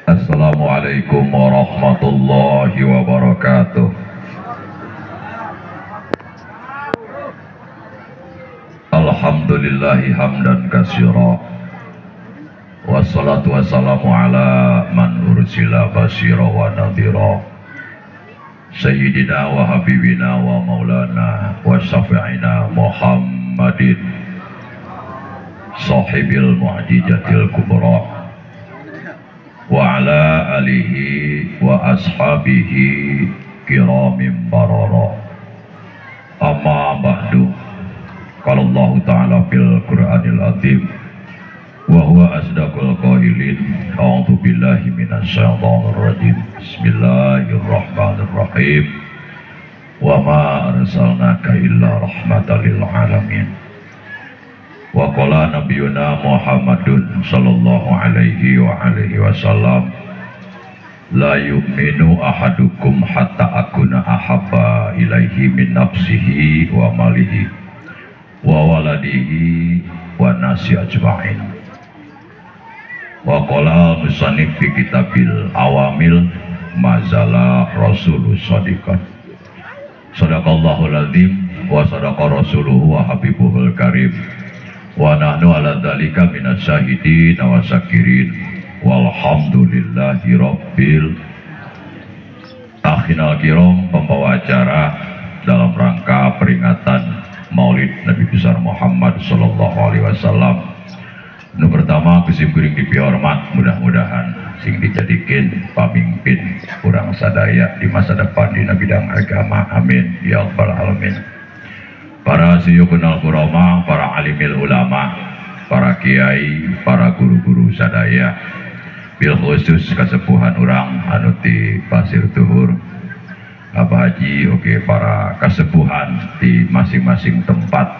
Assalamualaikum warahmatullahi wabarakatuh. Alhamdulillahi hamdan katsira. Wassalatu wassalamu ala man ursila basyira wa nadhira. Sayyidina wa habibina wa maulana wa syafi'ina Muhammadin sahibil mu'jizatil kubra wa ala alihi wa ashabihi kiramin barara. Amma ba'du. Qala Allah ta'ala fil Qur'anil azim wa huwa asdaqul qailin. A'udzu billahi minasyaitonir rajim. Bismillahirrahmanirrahim. Wa ma arsalnaka illa rahmatan lil alamin. Wa qala nabiyuna Muhammadun sallallahu alaihi wa alihi wasallam, la yu'minu ahadukum hatta akuna ahabba ilaihi min nafsihi wa malihi wa waladihi wa nasi ajma'in. Wa qala musannif fi kitabil awamil mazala rasulu sadiqan. Sadaqallahul azim wa sadaqa rasuluhu wa habibuhul karim. Wa nahnu ala dzalika minasyahidin wa syakirin. Walhamdulillahi rabbil akhinal kiram, pembawa acara dalam rangka peringatan Maulid Nabi besar Muhammad sallallahu alaihi wasallam. Nu pertama kusim kuring dipihormat, mudah-mudahan sing dijadikan pamimpin urang sadaya di masa depan dina bidang agama. Amin ya rabbal alamin. Para suyukhunal kurama, para alimil ulama, para kiai, para guru-guru sadaya, bil khusus kasepuhan urang anu ti Pasir Tuhur, Abah Haji, oke, para kasepuhan di masing-masing tempat.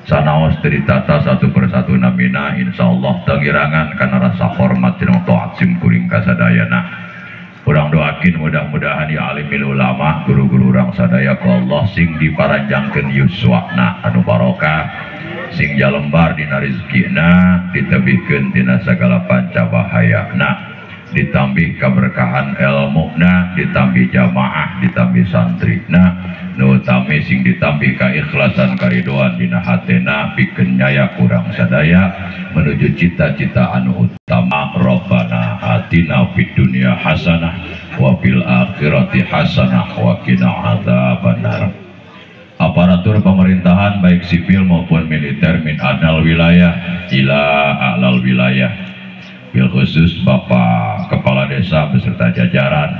Sanaos ditata satu persatu namina, insyaallah tangirangan karena rasa hormat jeung taat sim kuring kasadayana. Urang doakin mudah-mudahan ya alimil ulama, guru-guru urang sadaya ku Allah sing diparanjangkeun yuswana anu barokah, sing jalembar dina rezekina, ditebihkeun tina sagala panca bahayana, ditambih keberkahan ilmuna, ditambih jamaah, ditambih santrina, nu utami sing ditambih keikhlasan karidoan dina hatena, pikeun nyaya kurang sadaya menuju cita-cita anu utama. Rabbana atina fid dunya hasanah wa fil akhirati hasanah wa qina adzabannar. Aparatur pemerintahan baik sipil maupun militer min adnal wilayah ila a'lal wilayah, bil khusus Bapak Kepala Desa beserta jajaran,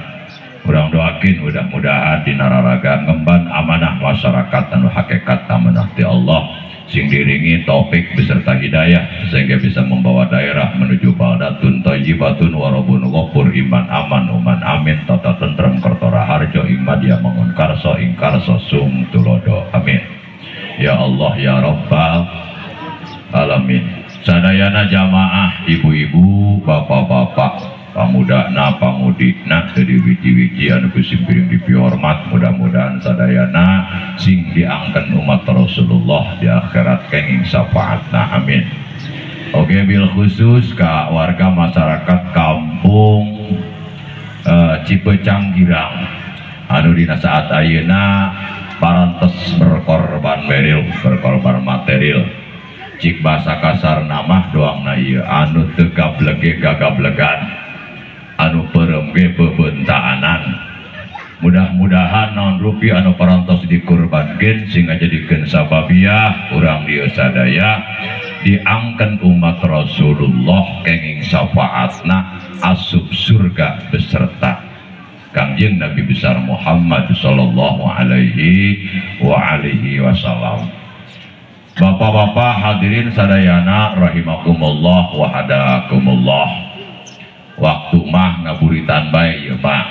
urang doakin mudah-mudahan dina raraga ngemban amanah masyarakat anu hakikat amanah ti Allah, sing diringi taufik beserta hidayah sehingga bisa membawa daerah menuju baldatun thayyibatun warabun ghafur, iman aman uman amin, tata tentrem kertora harjo ing madya mangun karso ing karso sung tulodo. Amin ya Allah ya rabbal alamin. Sadayana jamaah, ibu-ibu, bapak-bapak, pamudana, pamudikna, jadi wiji-wiji anu kusim piring dipihormat, mudah-mudahan sadayana sing diangken umat Rasulullah di akhirat kenging syafaatna. Amin. Oke, bil khusus ke warga masyarakat kampung Cipeucang Girang anu dina saat ayeuna parantos berkorban weril, berkorban material. Cik bahasa kasar nama doangna ieu anu teu gablege gagablegan, anu peureum ge bebentaanan. Mudah-mudahan naon rupi anu parantos dikurbankeun sing ngajadikeun sababiah urang dieu sadaya diangken umat Rasulullah kenging syafaatna asup surga beserta Kangjeng Nabi besar Muhammad sallallahu alaihi wa alihi wasallam. Bapak-bapak hadirin sadayana rahimakumullah wa hadakumullah. Waktu mah ngaburitan bae ieu mah.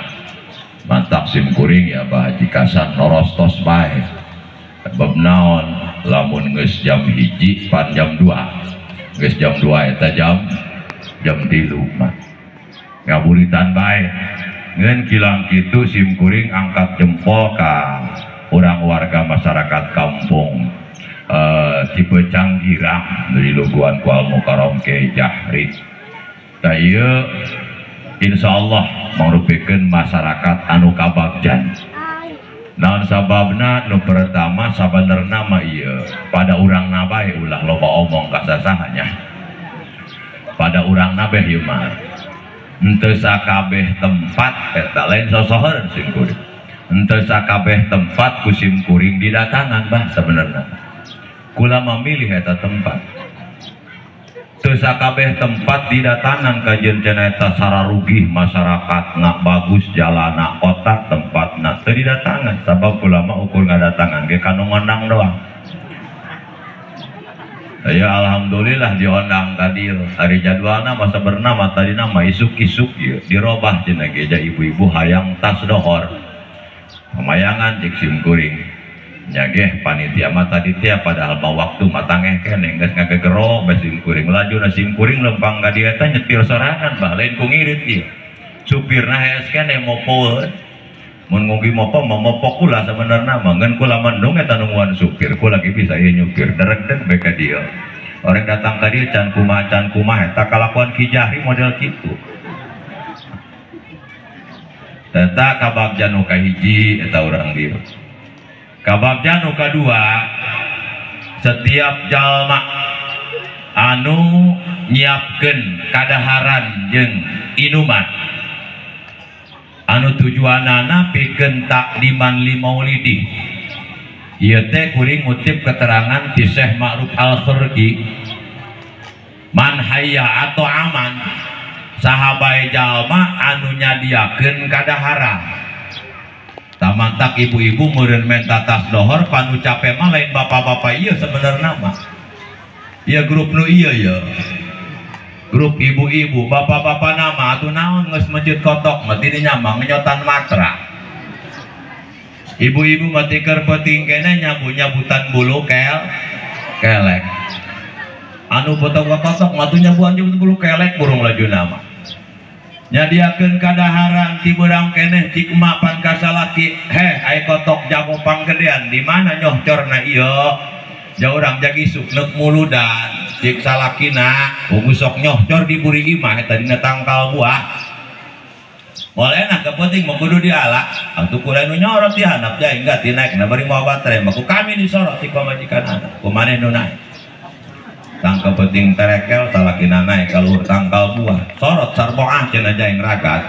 Mantap sim kuring ya Bah Haji Kasan norostos bae. Bab naon lamun geus jam 1 pan jam 2. Geus jam 2 eta jam 3 mah. Ngaburitan bae. Ngeun kilang kitu sim kuring angkat jempol ka urang warga masyarakat kampung Cipeucang Girang dari Luguan ku Al Mukarram Ki Jahri. Tah ieu insyaallah mangrupikeun masyarakat anu kabagjan. Naon sababna? Nu pertama sabenerna mah ieu pada urang bae ulah loba omong ka sasaha nya. Pada urang bae ieu mah. Henteu sakabeh tempat eta lain sosoheureun sim kuring. Henteu sakabeh tempat ku sim kuring didatangan bah sabenerna. Kula memilih eta tempat. Teu sakabeh tempat didatangan kajeun cenah eta sararugih masyarakat ngak bagus jalana kota tempatna teu didatangan sabab kula mah ukur ngadatangan ge kanu ngondang doang. Ya alhamdulillah diondang tadi hari jadwalna masa bernama tadi nama isuk-isuk ieu dirobah cenah ge ja ibu-ibu hayang tas dohor. Pamayangan cik sim kuring. Nya geh panitia mah tadi teh padahal mah waktu matangeh keneh geus ngagegero bae sim kuring lajuna sim kuring lempang ka dieu eta nyetir sorangan bah lain ku ngirit ieu. Supirna hees keneh mopoeun. Mun ngugi mopo mah mopo kula sabenerna mah ngan kula mendung eta nungguan supir kula lagi bisa ieu nyupir deregdeg bae ka dieu. Orang datang ka dieu can kumaha eta kalakuan Ki Jahri model kitu. Eta kabagjan nu kahiji eta urang dieu. Kabagjan nu kadua setiap jalma anu nyiapkeun kadaharan jeung inuman anu tujuanana pikeun takdiman li maulidi. Ieu teh kuring ngutip keterangan ti Syekh Ma'ruf Al-Khurqi, man hayya atau aman saha bae jalma anu nyadiakeun kadaharan. Tamantak ibu-ibu meureun menta tas dohor panu cape mah lain bapak-bapak ieu sebenarna mah. Ieu grup nu ieu ye. Grup ibu-ibu, bapak-bapak nama atuh naon geus mencit kotok mah tidinya mah ngenyotan matra. Ibu-ibu mah tiker peuting keneh nyabu-nyabutan bulu kelek. Anu potong kotok mah tuh nyabuan bulu kelek burung lajuna mah. Nyadiakeun kadaharan ti beurang keneh cik emak pan kasalaki heh ai kotok jago panggedean di mana nyohcorna ieu ja urang jagi isuk neuk muludan cik salakina ugu sok nyohcor di buri imah eta dina tangkal buah moal enak kepenting mah kudu diala atuh kula nu nyorot di handap ja enggak dinaekna bari moal baterai mah ku kami disorot ti pamajikan anak ku maneh nu naek. Tangkal penting terekel salakina naik kaluhur tangkal buah sorot sarboah cenah jaing ragat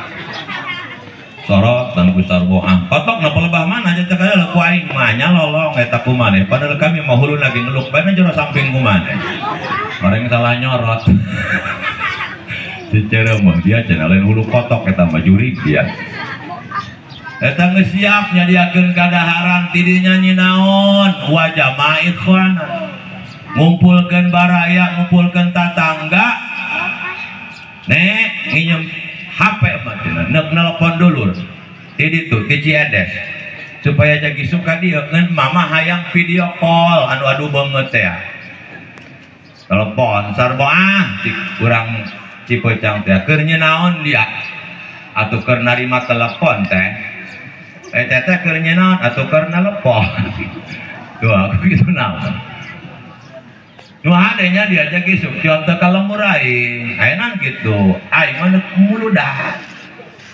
sorot dan ku sarboah kotok na pelebah mana aja cek ku aing mah nya lolong eta ku maneh padahal kami mah hulu lagi ngeluk bae jero samping ku maneh orang salah nyorot secara mah dia cenah lain hulu kotok eta mah jurig dia eta geus siap nyadiakeun kadaharan tidinya nyinaon wa jamaah ikhwana ngumpulkeun baraya, ngumpulkeun tatangga. Nek nginjem HP mah cenah, neuk nelpon dulur. Ti ditu ti Ciedes. Supaya jagi suka dieu ngan mama hayang video call anu adu beungeut teh. Telepon sarboah cik urang Cipeucang teh keur nyenaon dia. Atuh keur narima telepon teh. Eh teh keur nyenaon atuh keur nelepon. Tuh aku kitu naon. Nu hadenya diajak isuk tion teu ka lembur aing. Ayeuna kitu, aing mah neuk muludan.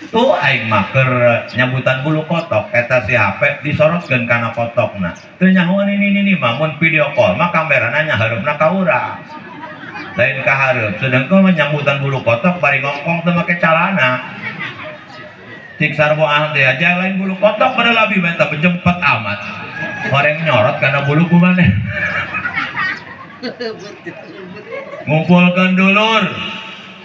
Tuh aing mah keur nyabutan bulu kotok eta si HP disorotkeun kana kotokna. Teu nyahoan ini mah mun video call mah kamerana nyahareupna ka urang. Lain ka hareup, sedengkeun mah nyabutan bulu kotok bari ngongkong teu make calana. Cik sarboah teh aja lain bulu kotok padahal abi mah eta bejempet amat. Horeng nyorot kana bulu ku maneh. Ngumpulkeun dulur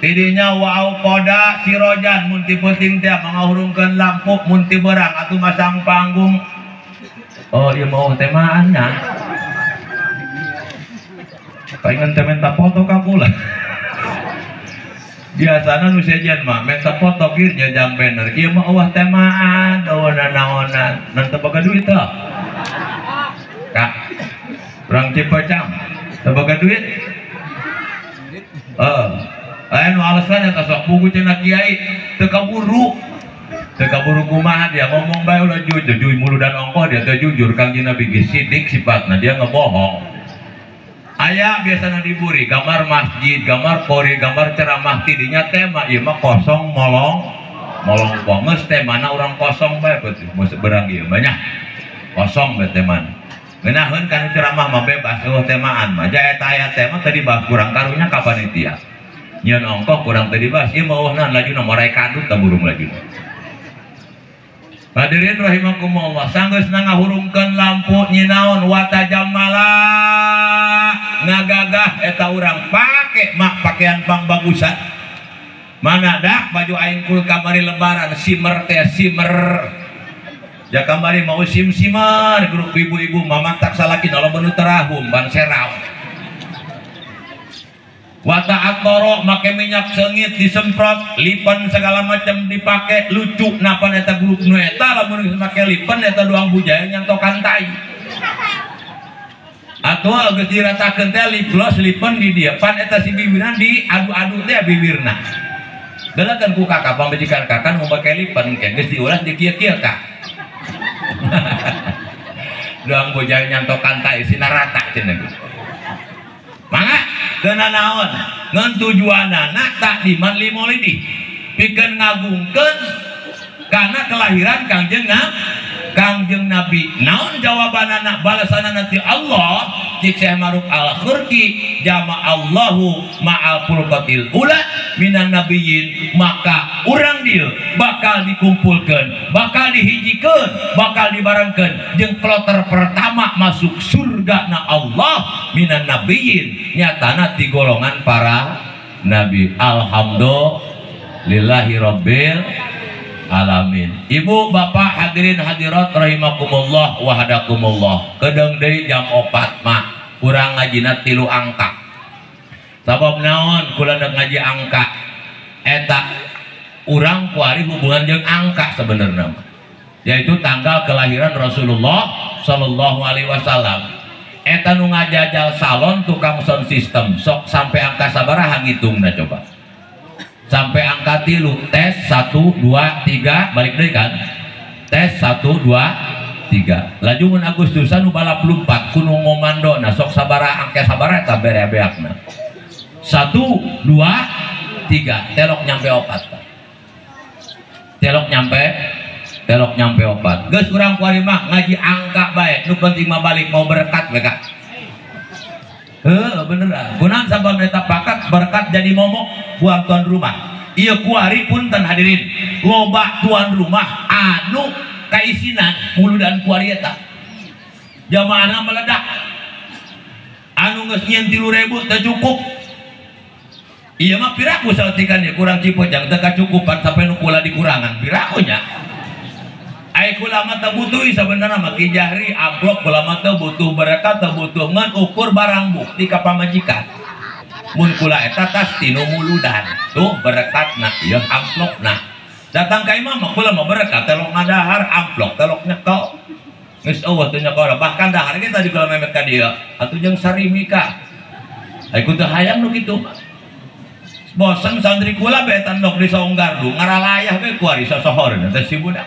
tidinya wau koda sirojan mun ti peuting teh mangahurungkeun lampu mun ti berang atuh masang panggung. Oh ieu mau temaan nya. Palingan teh minta foto ka kula. Biasana nu sejen mah minta foto kieu nya jang banner. Ieu mah eueuh temaan, eueuh nanaonan. Nan teu boga duit teh. Kak. Urang Cipocang teu boga duit. Heeh. Aya nu alasan eta sok buku cenah kiai teu kaburu. Teu kaburu kumaha dia ngomong bae ulah jujur, jujur muludan ongkoh dia teu jujur. Kangjeng Nabi geus sidik sifatna dia ngebohong. Aya biasana diburi gambar masjid, gambar kori, gambar ceramah tidinya tema ieu mah kosong molong molong bonges temana urang kosong bae beuti berang ieu banyak kosong bae temana. Ngeunaheun kana ceramah mah bebas eueuh temaan mah. Ja eta aya tema teu dibahas kurang karunya ka panitia. Nyeun ongkoh kurang teu dibahas ieu mah eueuh naon lajuna moray kadut ta burung lajuna. Hadirin rahimakumullah, sanggeus ngahurungkeun lampu nyinaon watajamala ngagagah eta urang pake mak pakaian pangbagusan. Mana dah baju aing kul kamari lebaran simer teh simer. Ja kamari mau sim simer grup ibu-ibu mamantak salaki nolong benu terahum ban serau. Wata atoro make minyak sengit disemprot, lipen segala macam dipake lucu napan eta grup nu eta lamun geus make lipen eta doang bujaya nyantokan tai. Atuh geus diratakeun teh lip gloss lipen di dieu pan eta si bibirna diadu-adu teh bibirna. Dalakeun ku kakak pamajikan kakak nu make lipen ke geus diulas di kieu-kieu kak. Doang bujaya nyantokan tai sina rata cenah geus. Mangga teu nanaon ngan tujuanana takdiman li maulidi pikeun ngagungkeun kana kelahiran Kangjeng Kangjeng Nabi. Naon jawabanana balasanana ti Allah cik Syekh Ma'ruf Al-Khurqi jama Allahu ma'al furqatil ula minan nabiyyin, maka urang dieu bakal dikumpulkeun, bakal dihijikeun, bakal dibarengkeun jeung kloter pertama masuk surga na Allah minan nabiyyin, nyatana ti golongan para nabi. Alhamdulillahi rabbil alamin. Ibu bapak hadirin hadirat rahimakumullah wa hadakumullah. Kedeung deui jam 4 mah urang ngajina 3 angka. Sabab naon kula deuk ngaji angka eta urang kuari hubungan jeung angka sebenarnya mah, yaitu tanggal kelahiran Rasulullah sallallahu alaihi wasallam. Eta nu ngajajal salon tukang sound system sok sampai angka sabaraha ngitungna coba. Sampai angka 3, tes 1 2 3 balik deui kan. Tes 1 2 3. Laju mun Agustusan nu balap lumpat kuno ngomando nah sok sabaraha angka sabaraha eta berebeakna. 1 2 3 telok nyampe 4. Telok nyampe 4. Geus urang kuari mah ngaji angka bae, nu penting mah balik mau berkat we ka. Heuh beneran. Kunaon sabab eta pakat berkat jadi momok buat tuan rumah. Ieu kuari punten hadirin, loba tuan rumah anu kaisinan muludan kuari eta. Jamaahna meledak. Anu geus nyieun 3.000 teu cukup. Ieu mah piraku saeutikan ye kurang Cipocang teu kacukupan sampai nu kula dikurangan piraku nya. Ai kula mah teu butuh sabenerna mah Ki Jahri amplop kula mah teu butuh berkat teu butuh ngan ukur barang bukti ka pamajikan. Mun kula eta tas tinu muludan tuh berkatna ieu amplopna. Datang ka imah mah kula mah berkat telok ngadahar amplop telok nyekel. Geus eueuh teu nyekel bahkan dahar ge tadi kula memet ka dieu atuh jeung sarimi ka. Ai ku teu hayang nu kitu. Bosen santri kula bae tandok di saung gardu ngaralayah bae kuari sosohorna teh si budak.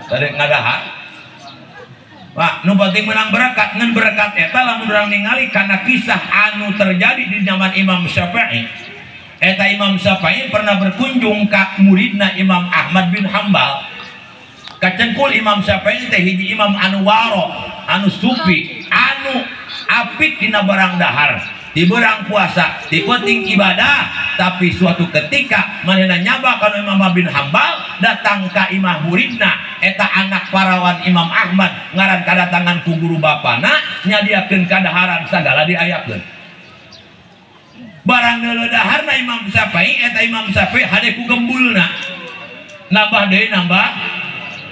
Tadi ngadahar. Pak, nu penting menang berkat, ngan berkat eta lamun urang ningali kana kisah anu terjadi di zaman Imam Syafi'i. Eta Imam Syafi'i pernah berkunjung ka muridna Imam Ahmad bin Hambal. Kacengkul Imam Syafi'i teh hiji imam anu waro, anu sufi, anu apik dina barang dahar. Di berang puasa, di penting ibadah, tapi suatu ketika manehna nyaba kana Imam Ahmad bin Hambal datang ka imah muridna eta anak parawan Imam Ahmad ngaran kadatangan ku guru bapana nyadiakeun kadaharan sagala diayakeun. Barang neuleuh daharna Imam Syafi'i eta Imam Syafi'i hade ku gembulna. Nambah deui nambah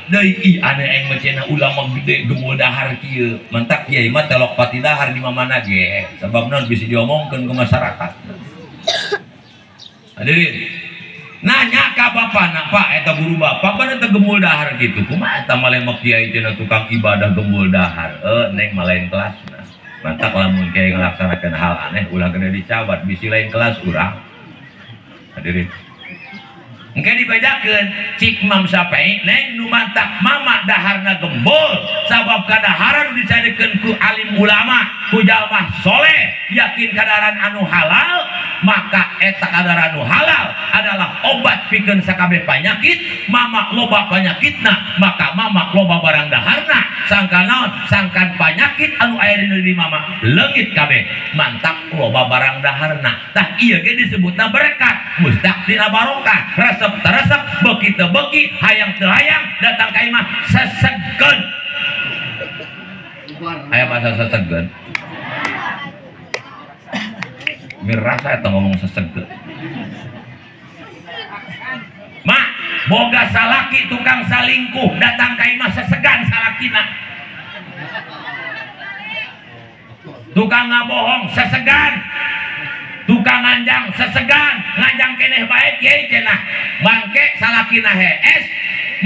Deui ih aneh aing mah cenah ulama gede gembul dahar kieu. Mantak kiai mah telok pati dahar di mana ge. Sabab naon bisa diomongkeun ke masyarakat. Hadirin, nanya ka bapana, Pak eta guru bapak pan eta gembul dahar kitu. Kumaha eta malemek kiai cenah tukang ibadah gembul dahar. Neng mah lain kelasna. Mantak lamun kiai ngalaksanakeun hal aneh ulah gede dicabat bisi lain kelas urang. Hadirin. Engke dibedakeun cik Imam Syafi'i neng nu mantak mama daharna gembul sabab kadaharan dicarekeun ku alim ulama ku jalma soleh yakin kadaharan anu halal maka eta kadaharan anu halal adalah obat pikeun sakabeh panyakit. Mama loba panyakitna maka mama loba barang daharna sangkan naon sangkan panyakit anu aya dina diri mama leungit kabeh mantak loba barang daharna. Tah ieu ge disebutna berkat mustaq dina barokah resep teresep beki teu beki hayang teu hayang datang ka imah sesegeun. Aya bahasa sesegeun mirasa eta ngomong sesegeun. Mak boga salaki tukang salingkuh datang ka imah sesegan salakina. Tukang ngabohong sesegan, tukang nganjang sesegan, nganjang keneh bae kiai cenah bangke salakina hees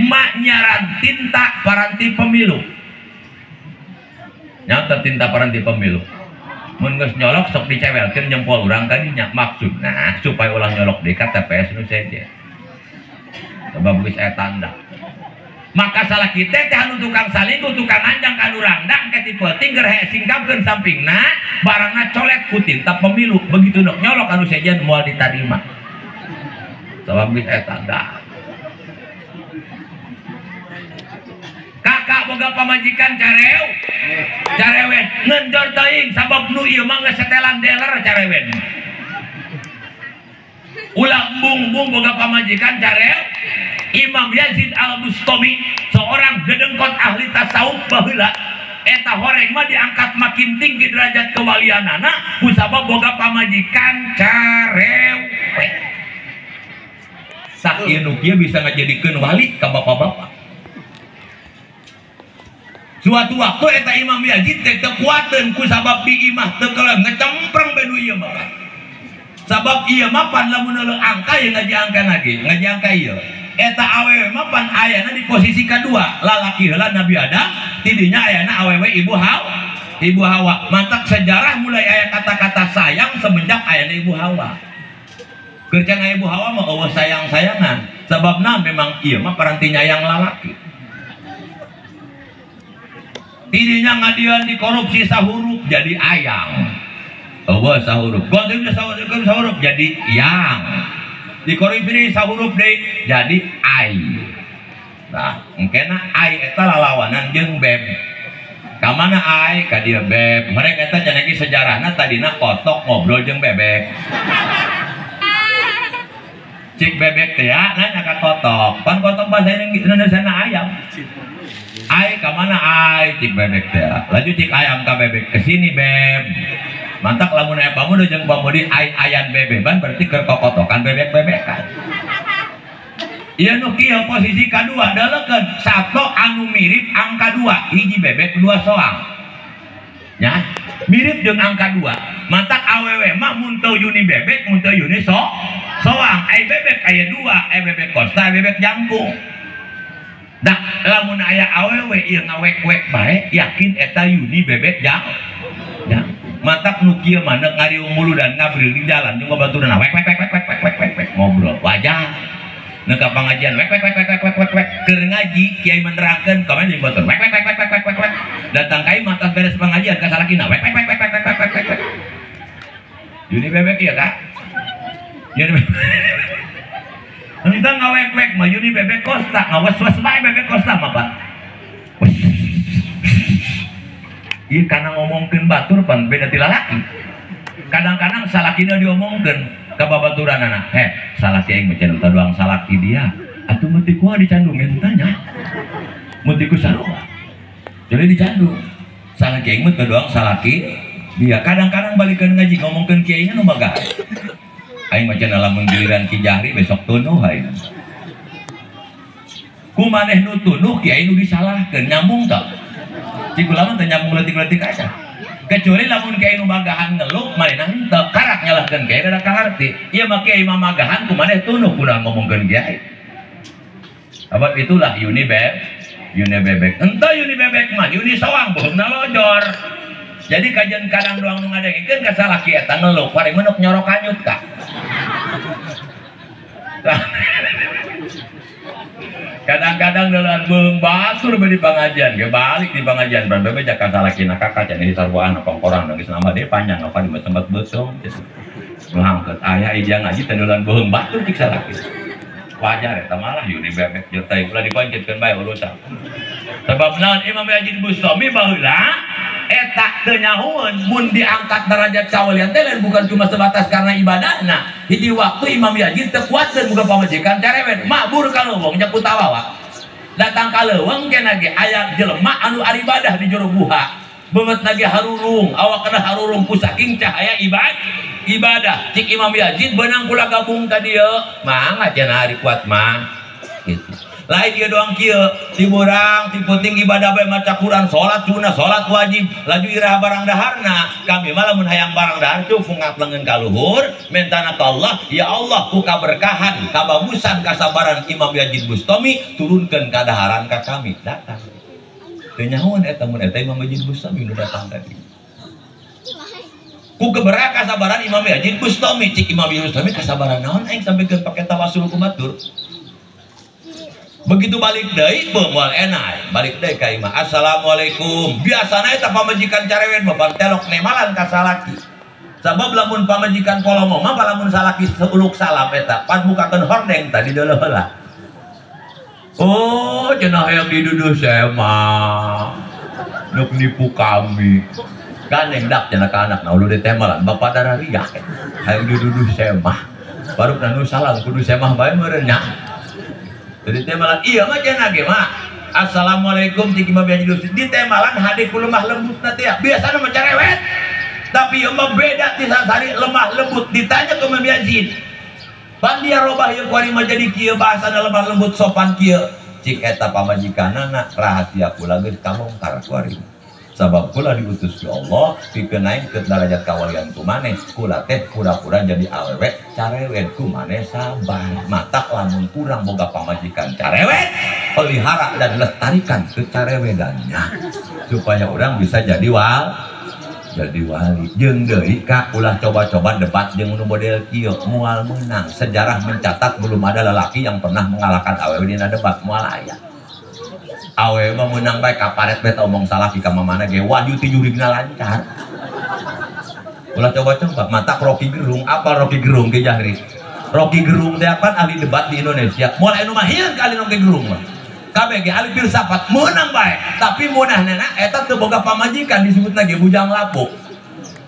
mak nyaran tinta paranti pemilu. Nyata tinta paranti pemilu mun geus nyolok sok dicewelkeun jempol urang kadinya maksudna supaya ulah nyolok deui ka TPS nu sejen. Sebab geus aya tanda. Maka salah kita teh anu tukang salingkuh tukang anjang ka nu rangda engke ti peuting keur hese singkapkeun sampingna barangna colet ku tinta pemilu begitu nok nyolok anu sejen moal ditarima. Sabab geus aya tanda. Kakak boga pamajikan carew carewet ngenjor teuing sabab nu ieu mah geus setelan dealer carewet. Ulah embung-embung boga pamajikan carew. Imam Yazid Al-Bustami seorang dedengkot ahli tasawuf baheula eta horeng mah diangkat makin tinggi derajat kewalianana kusabab boga pamajikan carewet. Sakieu nu kieu bisa ngajadikeun wali ka bapak-bapak. Suatu waktu eta Imam Yazid teh teu kuateun kusabab di imah teu keuleuh ngecempreng bae nu ieu mah. Sabab ieu mah pan lamun leuleung angka ye ngaji angka lagi, ngaji angka ieu. Eta awewe mah pan ayana di posisi kedua, lalaki heula Nabi Adam, tidinya ayana awewe Ibu Hawa. Ibu Hawa. Mantak sejarah mulai aya kata-kata sayang semenjak ayana Ibu Hawa. Keur can aya Ibu Hawa mah eueuh sayang-sayangan, sababna memang ieu mah paranti nyayang lalaki. Tidinya ngadian dikorupsi sahurup jadi ayang. Eueuh sahurup. Gonting sahurup jadi yang. Dikorupsi sahurup deui jadi ai. Nah, engkena ai eta lalawanan jeung beb. Ka mana ai? Ka dieu beb. Mereka eta cenah sejarahna tadina kotok ngobrol jeung bebek. Cik bebek teh ya nanya ka kotok. Pan kotok bahasa Indonesia na ayam. Ai ka mana ai? Cik bebek teh. Laju cik ayam ka bebek ke sini beb. Mantak lamun aya pamuda jeung pamudi ai ayan bebeban berarti keur kokotokan bebek-bebekan. Ieu nu kieu posisi kadua daleukeun sato anu mirip angka 2, hiji bebek dua soang. Nya, mirip jeung angka 2. Mantak awewe mah mun teu yuni bebek, mun teu yuni soang. Ai bebek aya 2, ai bebek kosta, ai bebek jangkung. Dah lamun aya awewe ieu ngawek-wek bae yakin eta yuni bebek jangkung. Mantak nu kieu mah neuk ngariung muludan ngabril di jalan jeung babaturan wek wek wek wek wek wek wek wek ngobrol wajah. Neuk ka pangajian wek wek wek wek wek wek wek keur ngaji kiai menerangkeun ka mana jeung batur wek wek wek wek wek wek wek datang ka imah tas beres pengajian ka salakina wek wek wek wek wek wek wek wek. Yuni bebek ieu Kak. Yuni bebek. Entah ngawek-wek mah yuni bebek kosta ngawes-wes bae bebek kosta mah Pak. Iya karena ngomongkeun batur pan beda ti lalaki. Kadang-kadang salakina diomongkeun ka babaturanana. Heh, salaki aing mah cenah doang salaki dia. Atuh meuti kumaha dicandung tanya. Meuti ku sarua. Jadi dicandung. Salaki aing mah doang salaki dia. Kadang-kadang balikeun ngaji ngomongkeun kiai nu baga. Aing mah cenah lamun giliran Ki Jahri besok tunduh aing. Ku maneh nu tunuh kiai nu disalahkeun nyambung teu? Cik ulama teu nyambung leutik-leutik aja. Kecuali lamun kiai nu magahan ngeluk manehna henteu karak nyalahkeun kiai da kaharti. Ieu mah kiai mah magahan ku maneh tunuh kunaon ngomongkeun kiai. Sebab itulah Yuni Yuni bebek. Henteu Yuni bebek mah Yuni soang bohongna lojor. Jadi kajian kadang doang nu ngadengikeun ka salaki eta ngeluh paling menuk nyorok hanyut ka. Kadang-kadang dalam beung batur beli pengajian, ge balik di pengajian ban bebe jaka salakina kakak cenah di sarwaan kongkoran geus nama dia panjang apa di tempat beusung. Ngangkeut aya ijang ngaji teh deulan beung batur cik salaki. Wajar eta malah Yuni bebek jeung teh ulah dipancetkeun bae urusan. Sebab naon Imam Yazid Bustami baheula eta teu nyahueun mun diangkat derajat kawalian teh lain bukan cuma sebatas karena ibadahna. Hiji waktu Imam Yazid teu kuatkeun boga pamajikan carewet mabur ka leuweung nya ku tawawa. Datang ka leuweung kena ge aya jelema anu aribadah di jero guha. Beungeut lagi harurung, awak kena harurung ku saking cahaya ibadah. Cik Imam Yazid beunang kula gabung ka dieu, mangga cenah ari kuat mah. Gitu. Lain dia doang kieu, ti burang, ti penting ibadah bae maca Quran, salat sunah, salat wajib, laju iraha barang daharna. Kami mah lamun hayang barang dahar cukup ngaplengeun ka luhur, mentana ka Allah, ya Allah ku kaberkahan, kabagusan, kasabaran Imam Yazid Bustami turunkeun kadaharan ka kami. Datang. Teu nyahoan eta mun eta Imam Yazid Bustami nu datang tadi. Ku keberkahan kasabaran Imam Yazid Bustami, cik Imam Yazid Bustami kasabaran naon aing sampikeun pake tawasul ku batur. Begitu balik deui moal enak, balik deui ka imah. Assalamualaikum. Biasana eta pamajikan carewet mah telok nemalan ka salaki. Sabab lamun pamajikan polomo mah lamun salaki seuluk salam eta pan bukakeun hordeng tadi deuleuh heula. Oh, cenah hayang diduduh sema. Nuk nipu kami. Gandeng dak cenah ka anakna ulu ditemalan bapak darah riah. Hayang diduduh semah. Baru nu salam kudu semah bae meureun nya. Jadi temalan iya mah cenah ge mah. Assalamualaikum cik Imam Yazid Bustami. Ditemalan hade ku lemah lembut na teh. Biasana mah cerewet. Tapi ieu mah beda ti sasari lemah lembut ditanya ke Imam Yazid. Pan dia robah ieu kuari mah jadi kieu bahasana lemah lembut sopan kieu. Cik eta pamajikanana rahasia kula geus kabongkar kuari. Sabab kula diutus ku Allah pikeun naik ke derajat kawalian ku maneh. Kula teh pura-pura jadi awewe carewet ku maneh sabar. Matak lamun kurang boga pamajikan carewet, pelihara dan lestarikan kecarewedannya supaya orang bisa jadi wali. Jeung deui ka ulah coba-coba debat jeung nu model kieu moal meunang. Sejarah mencatat belum ada lelaki yang pernah mengalahkan awewe dina debat, moal aya. Awewe mah meunang bae kaparet bae omong salah di ka mamana ge wahyu ti jurigna lancar. Ulah coba-coba matak Rocky Gerung, apa Rocky Gerung ge jahri. Rocky Gerung teh kan ahli debat di Indonesia. Moal anu mah hieun ka ahli Rocky Gerung mah. Kabeh ge ahli filsafat meunang bae, tapi meunahna eta teu boga pamajikan disebutna ge bujang lapuk.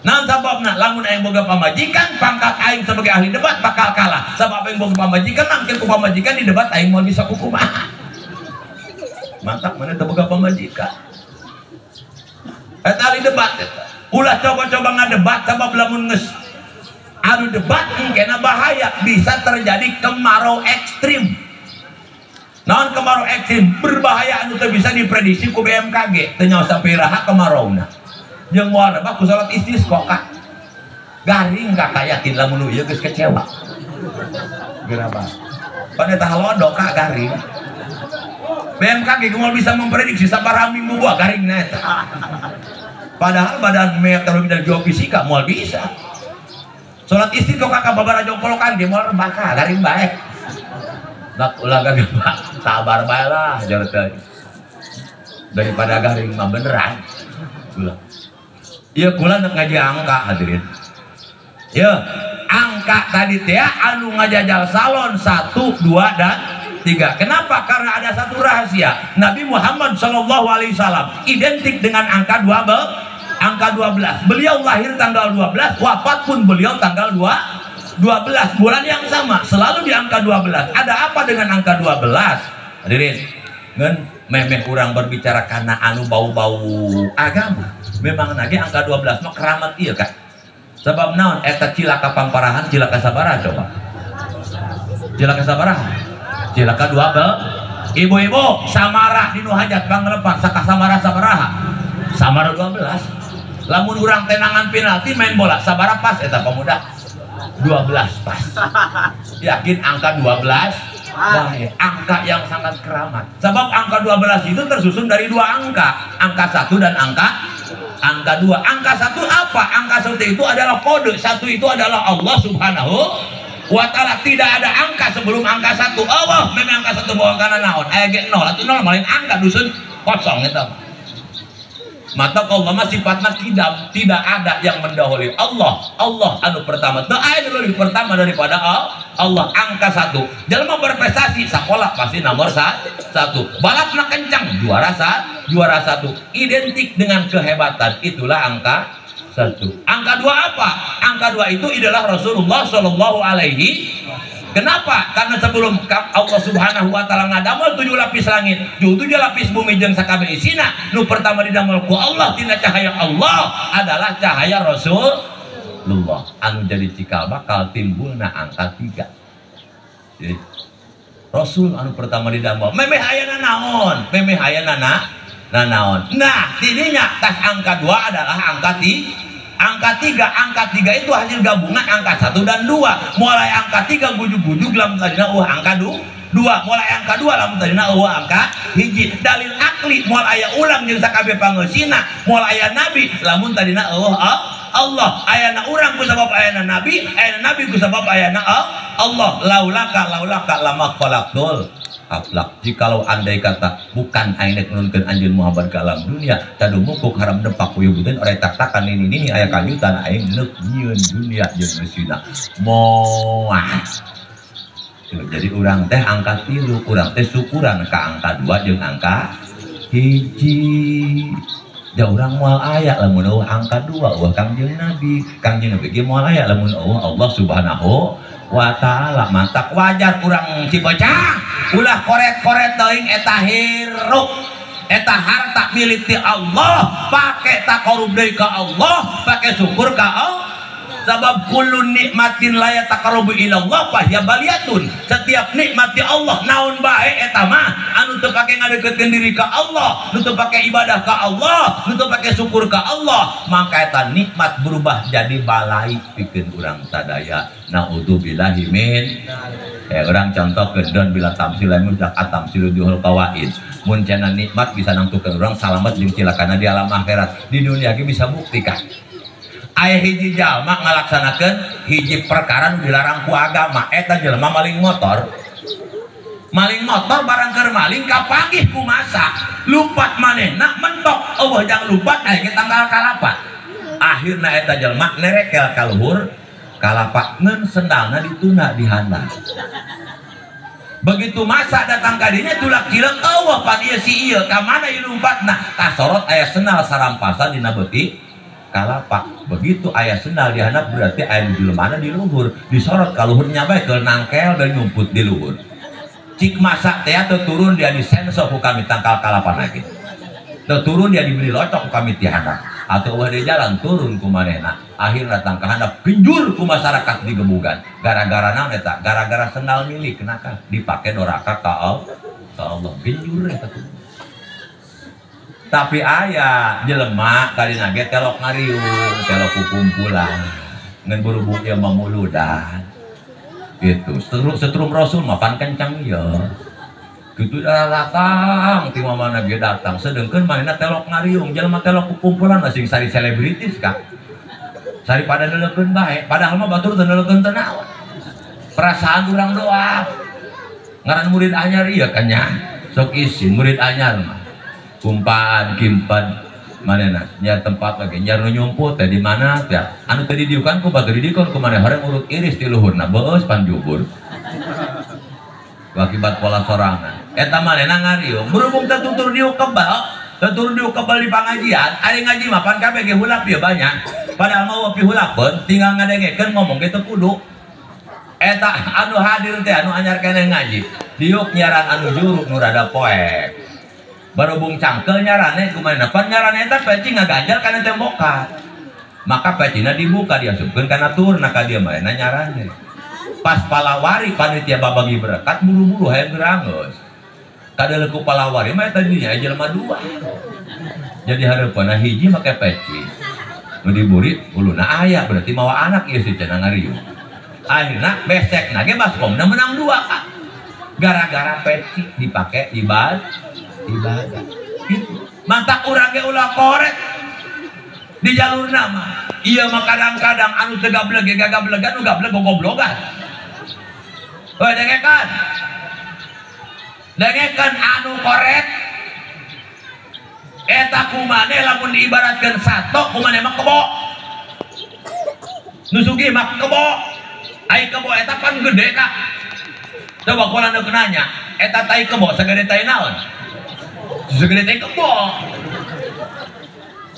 Naon sababna? Lamun aing boga pamajikan, pangkat aing sebagai ahli debat bakal kalah. Sabab aing boga pamajikan, mangkin ku pamajikan di debat aing moal bisa kukumaha. Mantap mana teu boga pamajikan. Eta ahli debat eta. Ulah coba-coba ngadebat sabab lamun geus anu debat engkena bahaya, bisa terjadi kemarau ekstrim. Naon kemarau ekstrim berbahaya anu teu bisa diprediksi ku BMKG, teu nyaho sampai raha kemarauna. Jeung moal rebah ku salat istisqa ka. Garing ka kayakin lamun ieu geus kecewa. Geraba. Pan eta halodo ka garing. BMKG moal bisa memprediksi sabaraha minggu buah garingna eta. Padahal badan meteorologi dan geofisika moal bisa. Salat istisqa ka babara jongkolokan ge moal rebah ka garing bae. Ulah gagah sabar bae lah jar teh. Daripada garing mah beneran. Ulah. Ieu kula nek ngaji angka hadirin. Ieu angka tadi teh anu ngajajal salon 1, 2 dan 3. Kenapa? Karena ada satu rahasia. Nabi Muhammad sallallahu alaihi wasallam identik dengan angka 12. Angka 12. Beliau lahir tanggal 12, wafat pun beliau tanggal 12, bulan yang sama, selalu di angka 12. Ada apa dengan angka 12? Hadirin, ngan memeh urang berbicara karena anu bau-bau agama. Memang nage angka 12 mah keramat ieu kan. Sebab naon eta cilaka pangparahan, cilaka sabaraha coba. Cilaka sabaraha? Cilaka 12. Ibu-ibu samarah dinu hajat panglepan sakasamara sabaraha? Samara 12. Lamun urang tenangan penalti main bola sabaraha pas eta pemuda? 12 pas. Yakin angka 12? Baik, angka yang sangat keramat. Sebab angka 12 itu tersusun dari dua angka, angka 1 dan angka 2. Angka 1 apa? Angka 1 itu adalah kode. 1 itu adalah Allah Subhanahu wa ta'ala. Tidak ada angka sebelum angka 1. Allah memang angka 1 bawa kana naon? Aya ge 0 atau 0 malin angka dusun kosong eta. Mata Allah mah sifatna kidam, tidak ada yang mendahului Allah. Allah anu pertama, teu aya nu leuwih pertama daripada Allah. Angka 1. Jelema berprestasi sakola pasti nomor 1. Balapna kencang juara 1. Identik dengan kehebatan, itulah angka 1. Angka 2 apa? Angka 2 itu adalah Rasulullah Shallallahu alaihi. Kenapa? Karena sebelum Allah Subhanahu wa ta'ala ngadamel 7 lapis langit, 7 lapis bumi jeung sakabeh isina, nu pertama didamel ku Allah tina cahaya Allah adalah cahaya Rasulullah. Anu jadi cikal bakal timbulna angka 3. Jadi, Rasul anu pertama didamel, memeh ayana naon? Memeh ayana naon? Nah, tidinya tas angka 2 adalah angka 3. Angka 3, angka 3 itu hasil gabungan angka 1 dan 2. Mulai angka 3 gujuk-gujuk lamun tadina eueuh angka 2. Mulai angka 2 lamun tadina eueuh angka 1. Dalil akli moal aya ulang jeung sakabeh pangeusina, moal aya nabi lamun tadina eueuh Allah. Ayana urang ku sabab ayana nabi, ayana nabi ku sabab ayana Allah. Laulaka laulaka lama khalaqtul aflak. Jikalau andai kata bukan aing nek nurunkeun anjeun Muhammad ke alam dunia, tadumukuk haram nempak kuyubuteun orai tak-takan nini-nini aya kanyutan aing neuk nyieun dunia jeung eusina. Moah. Jadi urang teh angka 3, urang teh syukuran ka angka 2 jeung angka 1. Da urang moal aya lamun eueuh angka 2 eueuh Kangjeng Nabi. Kangjeng Nabi ge moal aya lamun eueuh Allah Subhanahu wa ta'ala. Mantak wajar urang Cibocah ulah koret-koret teuing eta hirup, eta harta milik ti Allah, pake taqarrub deui ka Allah, pake syukur ka Allah. Sabab kullu nikmatin la yataqarrabu ila Allah fahiya baliyatun. Setiap nikmat ti Allah naon bae eta mah anu teu pake ngadeukeuteun diri ka Allah, nu teu pake ibadah ka Allah, nu teu pake syukur ka Allah, maka eta nikmat berubah jadi balai pikeun urang sadaya. Naudzubillahi min. Orang contoh kedon bila tamsil lamun dak atamsilu juhul qawaid. Mun cenah nikmat bisa nangtukeun urang salamet jeung cilakana di alam akhirat. Di dunia ge bisa buktikan. Aya hiji jalma ngalaksanakeun hiji perkara nu dilarang ku agama, eta jelema maling motor. Maling motor barang keur maling kapanggih ku masa, lupat manehna mentok, eueuh jang lupat aya ge tanggal kalapa. Akhirna eta jelema nerekel ka luhur kalapa ngeun sendalna dituna di handap. Begitu masa datang ka dinya tulak cileuk eueuh pan ieu si ieu ka mana ieu lumpatna, kasorot aya sendal sarampasan dina beuti kalapa. Begitu ayah sendal dihandap berarti ayah di mana di luhur, disorot ka luhur nyabai ke nangkel dan nyumput di luhur. Cik masak teh atau turun dia disensor ku kami tangkal kalapa lagi. Teu turun dia dibeli locok ku kami ti handap. Atau eueuh di jalan turun ku manehna. Akhirna datang ka handap genjur ku masyarakat digebugan. Gara-gara naon eta? Gara-gara sendal milik kenaka dipake doraka ka Allah. Genjur eta. Tapi aya jelema tadina ge telok ngariung, telok kukumpulan, ngan berhubung ieu mamuludan. Gitu. Setrum Rasul mah pan kencang ieu. Kitu datang ti mamana ge datang, sedengkeun manehna telok ngariung, jelema telok kukumpulan sing sari selebritis ka. Sari pada neuleukeun bae, padahal mah batur teu neuleukeun teu naon. Perasaan urang doang. Ngaran murid anyar ieu kan nya. Sok isin murid anyar mah. Kumpan kimpan manehna nyar tempat lagi nyar nu nyumput teh di mana teh anu teu didiukan ku batur didikon ku maneh horeng urut iris ti luhurna beus panjubur akibat pola sorangan eta manehna ngariung berhubung teu tutur diuk kebal teu turun diuk kebal di pangajian ari ngaji mah pan kabeh ge hulap ieu banyak padahal mah pihulapeun tinggal ngadengekeun ngomong ge teu kudu eta anu hadir teh anu anyar keneh ngaji diuk nyaran anu juruk nu rada poek berhubung cangkel nyarane kumaha pan nyarane eta peci ngaganjal kana tembokan maka pecina dibuka diasupkeun kana turna ka dieu manehna nyarane pas palawari panitia babagi berkat buru-buru hayang gerangeus Kadeuleu ku palawari mah eta dinya jelema dua. Jadi hareupeunna hiji make peci. Nu diburi uluna aya berarti mawa anak ieu si cenah ngariung. Akhirna besekna ge baskomna menang dua Kak. Gara-gara peci dipake ibadah. Gitu. Mantak urang ge ulah koret di jalur nama. Iya mah kadang-kadang anu teu gableg ge gablegan, nu gableg gogoblogan. Heuh dengekeun. Dengekeun anu koret eta kumane lamun diibaratkeun sato kumane mah kebo. Nu sugih mah kebo. Ai kebo eta pan gede Kak. Coba kula nu nanya, eta tai kebo sagede tai naon? Segede tai kebo.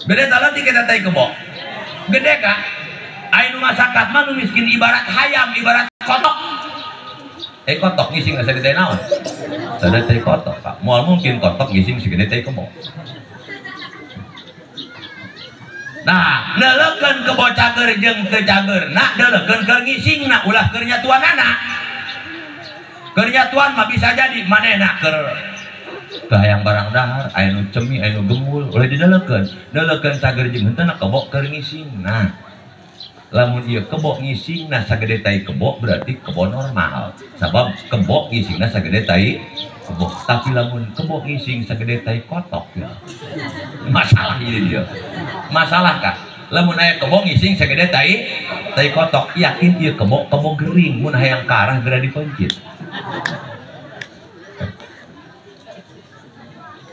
Gede taleutik eta tai kebo. Gede Kak. Ai nu masakat mah nu miskin ibarat hayam, ibarat kotok. Kotok ngising sagede naon? Sagede tai kotok, Kak. Moal mungkin kotok ngising segede tai kebo. Nah, neuleukeun kebo cager jeung teu cagerna, neuleukeun keur ngisingna ulah keur nyatuanana. Keur nyatuan mah bisa jadi manehna keur hayang barang dahar, aya nu cemi, aya nu gemul, ulah didelekeun. Neuleukeun cager jeung henteu na kebo keur ngisingna. Lamun ieu kebo ngisingna sagede tai kebo berarti kebo normal. Sabab kebo ngisingna sagede tai kebo. Tapi lamun kebo ngising sagede tai kotok ya. Masalah ini dia. Masalah Kak. Lamun aya kebo ngising sagede tai kotok, yakin ieu kebo kebo gering mun hayang ka arah geura dipencit.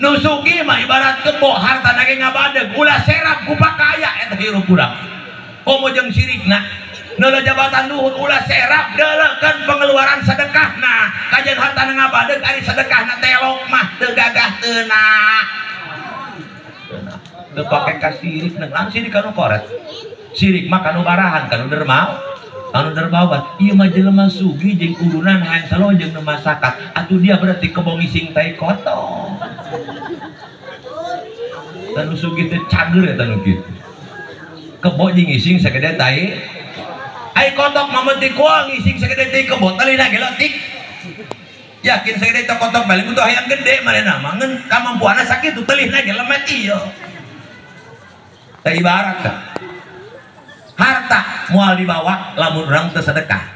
Nu sugih mah ibarat kebo hartana ge ngabadeg ulah serap ku pakaya eta hirup urang. Komo jeung sirikna neuleuh jabatan luhur ulah serap deuleukeun pengeluaran sedekahna kajian hartana ngabadeg ari sedekahna telok mah teu gagah teuna. Teu pake ka sirik neung sirik kanu koret. Sirik mah kanu barahan kanu dermal anu dermawan. Ieu mah jelema sugih jeung urunan hayang salo jeung nu masakat atuh dia berarti kebo ngising tai kotok. Dan nu sugih teh cager eta nu kitu. Kebo jeung ngising sagede tai ai kotok mah penting kual ngising sagede tai kebo talina ge leutik. Yakin sagede teh kotok balik butuh hayang gede manehna mah ngan kamampuanna sakitu telihna ge lemet ieu. Teh ibarat ka harta moal dibawa lamun urang teu sedekah.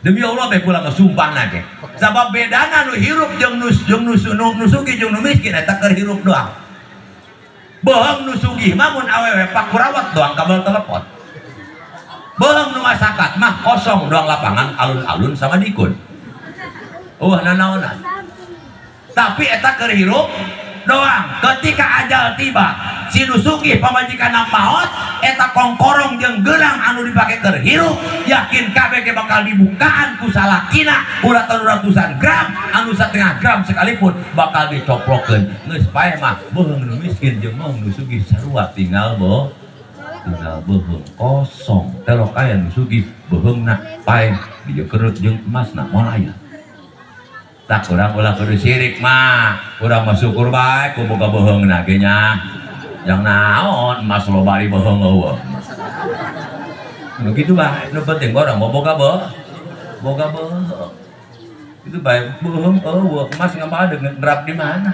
Demi Allah bae kula mah sumpahna ge. Sabab bedana nu hirup jeung nu sugih jeung nu miskin eta keur hirup doang. Bohong nu sugih mah mun awewe pakurawat doang kabel telepon. Bohong nu masakat mah kosong doang lapangan alun-alun sama dikun. Nanaonan. Tapi eta keur hirup doang. Ketika ajal tiba, si nu sugih pamajikanna maot, eta kongkorong jeung gelang anu dipake keur hirup, yakin kabeh ge bakal dibukaan ku salakina uratan ratusan gram, anu setengah gram sekalipun bakal dicoplokeun. Geus pae mah beuheung nu miskin jeung beuheung nu sugih sarua tinggal tinggal beuheung kosong. Telok aya nu sugih beuheungna pae dijekerut jeung emasna moal aya. Tak urang ulah kudu sirik mah, urang mah syukur bae ku boga beuheungna ge nya. Yang naon emas loba di beuheung eueuh. Nu kitu bae, nu penting urang mah boga boga beuheung. Itu bae beuheung eueuh, emas ngabadeg nerap di mana?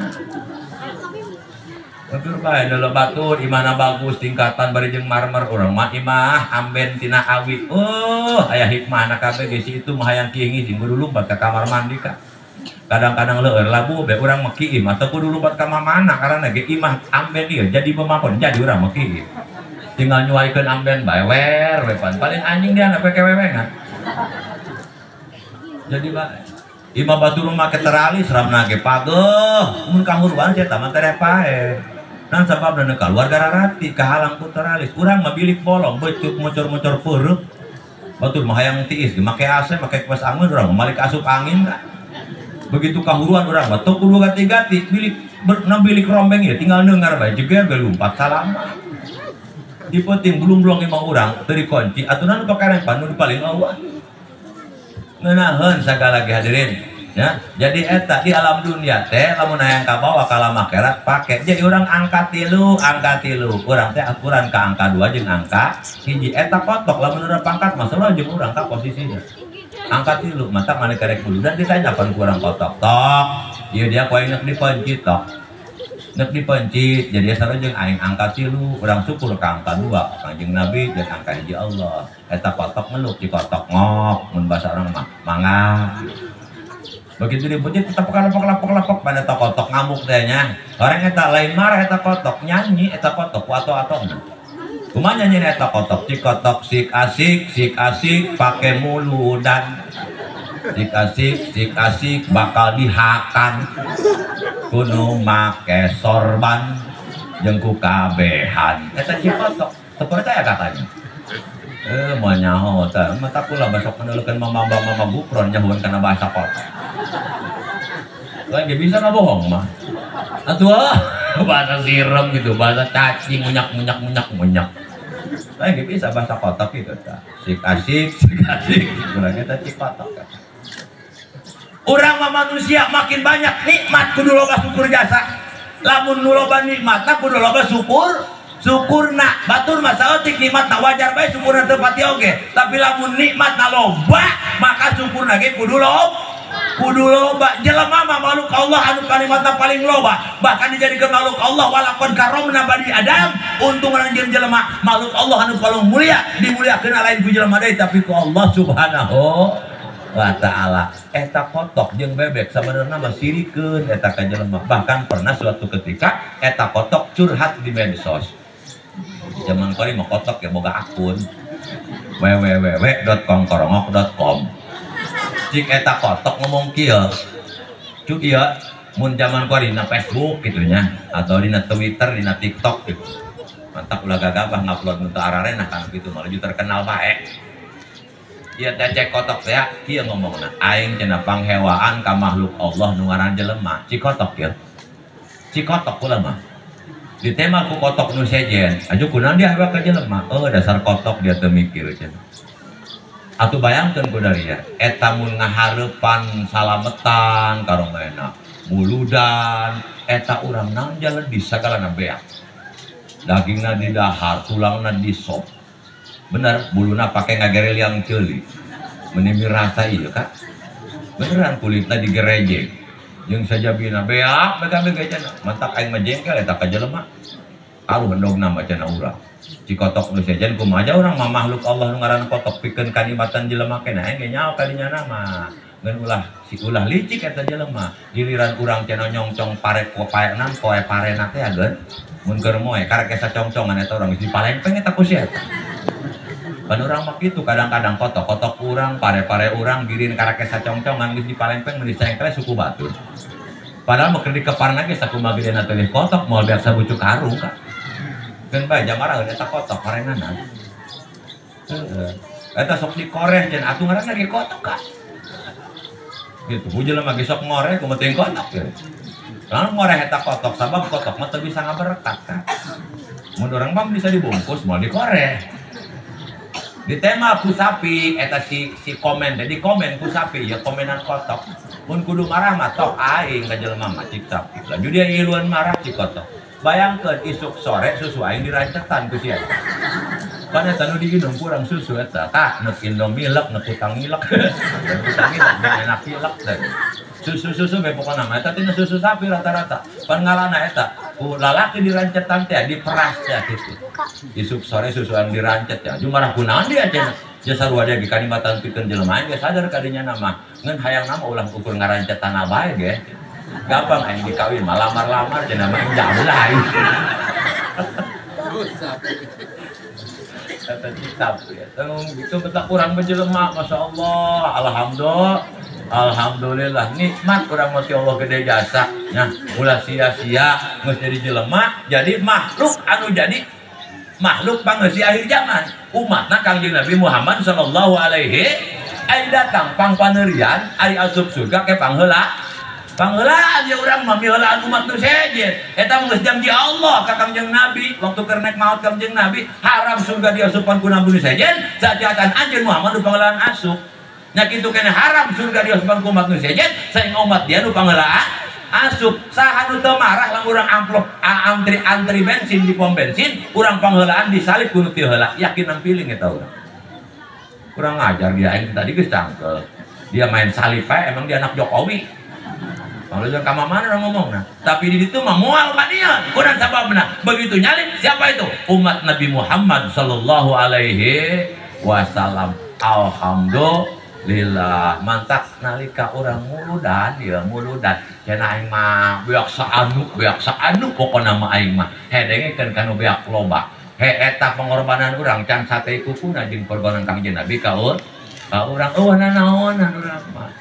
Atur bae deuleu batur imana bagus tingkatan bari jeung marmer urang mah imah amben tina awi. Oh, aya hikmahna kabeh ge si itu mah hayang kieu ngising kudu lumpat ka kamar mandi ka. Kadang-kadang leueur labu be urang mah kiim atau kudu lumpat ka mana karena ge imah amben ieu jadi pemapon jadi urang mah kiim. Tinggal nyuaikeun amben bae wer we pan paling anjing dia anak kewewengan. Jadi bae imah batur mah make teralis ramna ge pageuh mun kahuruan sia mah teh pae. Nan sababna nu kaluar gararati kahalang ku teralis urang mah bilik bolong becuk mocor-mocor peureuk. Batur mah hayang tiis make AC make kipas angin urang mah malik asup angin ka. Begitu kahuruan urang mah teu kudu ganti-ganti bilik bilik rombeng ya tinggal dengar bae jeger ge lumpat salama. Di penting belum-belum imah urang teu dikunci aturan nu pake rempan nu paling eueuh. Ngeunaheun sagala ge hadirin ya. Jadi eta di alam dunia teh lamun hayang kabawa ka alam akhirat pake. Jadi urang angka tilu urang teh aturan ka angka 2 jeung angka 1 eta kotok lamun urang pangkat masalah jeung urang ka posisinya. Angka 3 mata mana karek muludan ditanya pan ku urang kotok tok. Ieu dia ku aing nek dipencit tok. Nek dipencit jadi sarua jeung aing angka 3 urang syukur ka angka 2 Kangjeng Nabi jeung angka 1 Allah. Eta kotok ngeluk di kotok ngok mun bahasa urang mah mangga. Begitu dipencit tetep kelapok-lapok pada kotok ngamuk teh nya. Orang eta lain marah eta kotok nyanyi eta kotok ku ato-atona. Kumaha nyanyi eta kotok? Cik kotok sik asik pake muludan. Sik asik bakal dihakan. Kudu make sorban jeung ku kabehan. Eta cik kotok teu percaya katanya. Moal nyaho teh mata kula besok menelukeun mama gupron nyahuan kana bahasa kotok. Lain ge bisa ngabohong mah. Atuh bahasa sirem gitu, bahasa cacing munyak. Lain ge bisa bahasa kotok gitu tah. Sik asik, urang eta cik kotok. Urang mah manusia makin banyak nikmat kudu loba syukur jasa. Lamun nu loba nikmatna kudu loba syukur, syukurna. Batur mah saeutik nikmatna wajar bae syukurna teu pati oge. Tapi lamun nikmatna loba, maka syukurna ge kudu loba. Kudu loba. Jelema mah makhluk Allah anu kalimatna paling loba, bahkan dijadikan makhluk Allah walaqad karramna bani Adam. Untung urang jeung jelema makhluk Allah anu paling mulia, dimuliakeun lain ku jelema deui tapi ku Allah Subhanahu wa ta'ala. Eta kotok jeung bebek sabenerna mah sirikeun eta ka jelema. Bahkan pernah suatu ketika eta kotok curhat di medsos. Zaman kori mah kotok ya boga akun www.kongkorongok.com. Cik eta kotok ngomong kieu. Cuk ieu mun zaman kuari dina Facebook gitu nya atau dina Twitter, dina TikTok gitu. Mantap ulah gagabah ngupload nu teu ararenah kan kitu mah laju terkenal bae. Ieu teh cek kotok teh kieu ngomongna, aing cenah panghewaan ka makhluk Allah nu ngaran jelema. Cik kotok kieu. Cik kotok kula mah. Ditema ku kotok nu sejen, aju kunaon dia hewa ka jelema? Oh dasar kotok dia teu mikir cenah. Atuh bayangkeun ku daria, eta mun ngahareupan salametan karomena, muludan, eta urang naon jalan di sagalana beak. Dagingna didahar, tulangna disop. Bener, buluna pake ngagerel yang ceuli. Meni mirasa ieu ka. Beneran kulitna digerejek. Jeung sajabina beak, bega-bega cenah. Mantak aing mah jengkel eta ka jelema. Aruh endogna mah cenah urang. Cikotok nu sejen kumaha aja urang mah makhluk Allah nu ngaran kotok pikeun kanikmatan jelema keneh aing ge nyaho kadinya nama. Ngan ulah si ulah licik eta jelema. Giliran urang cenah nyongcong pare ku paenan poe parena teh ageun. Mun keur moe karek esa congcongan eta urang geus dipalempeng eta ku si eta. Pan urang mah kitu kadang-kadang kotok-kotok urang, pare-pare urang girin karek esa congcongan geus dipalempeng mun disengkle suku batur. Padahal mah keur dikeparna ge sakumaha gedena teh kotok moal beak sabucuk karung ka. Keun bae jamarah eta kotok parenana. Heeh. Eta sok dikoreh cenah atuh ngaranna ge kotok ka. Gitu, ku jelema ge sok ngoreh kumaha teuing kotok ge. Lamun ngoreh eta kotok sabab kotok mah teu bisa ngaberkat ka. Mun urang mah bisa dibungkus moal dikoreh. Ditema ku sapi eta si komen teh dikomen ku sapi ya komenan kotok. Mun kudu marah mah tok aing ka jelema mah cik sapi. Laju dia iluan marah cik kotok. Bayangkeun isuk sore susu aing dirancetan ku si eta. Pan eta nu diinum kurang susu eta. Tah neuk Indomie milek, neuk utang milek. Neuk utang milek, enak milek teh. Susu-susu be pokona mah eta tina susu sapi rata-rata. Pan ngalana eta ku lalaki dirancetan teh diperas teh kitu. Isuk sore susu aing dirancet ya. Ju marah kunaon dia cenah. Ja sarua dia ge kanikmatan pikeun jelema aing ge sadar kadinya nama. Ngan hayang nama ulah ukur ngarancetan bae ge. Gampang aing dikawin mah lamar-lamar cenah mah jauh lah aing. Kata kitab ya. Gitu betak urang mah jelema masyaallah. Alhamdulillah. Alhamdulillah nikmat urang mah ti Allah gede jasa nya. Ulah sia-sia geus jadi jelema jadi makhluk anu jadi makhluk pangeusi akhir zaman. Umatna Kangjeng Nabi Muhammad sallallahu alaihi ai datang pangpaneurian ari asup surga ke pangheula. Pangheulaan ya urang mah miheulaan umat nu sejen. Eta mah geus janji Allah ka Kangjeng Nabi waktu keur nek maot Kangjeng Nabi haram surga diasupan ku nabi nu sejen sajatan anjeun Muhammad nu pangheulaan asup. Nya kitu keneh haram surga diasupan ku umat nu sejen saing umat dia nu pangheulaan asup. Saha nu teu marah lamun urang amplop antri bensin di pom bensin urang pangheulaan disalib ku nu teu heula yakin nang piling eta urang. Kurang ajar dia aing tadi geus cangkel. Dia main salib ae emang dia anak Jokowi. Kalau jangan ka mana orang ngomong nah. Tapi di ditu mah moal wanian. Kunaon sababna? Begitu nyalip siapa itu? Umat Nabi Muhammad sallallahu alaihi wasallam. Alhamdulillah. Mantak nalika urang muludan ya muludan. Cenah aing mah beak saanu pokona mah aing mah. Hedengekeun kanu beak loba. He eta pengorbanan urang can sate kukuna jeung pengorbanan Kangjeng Nabi ka urang eueuh nanaonan urang mah.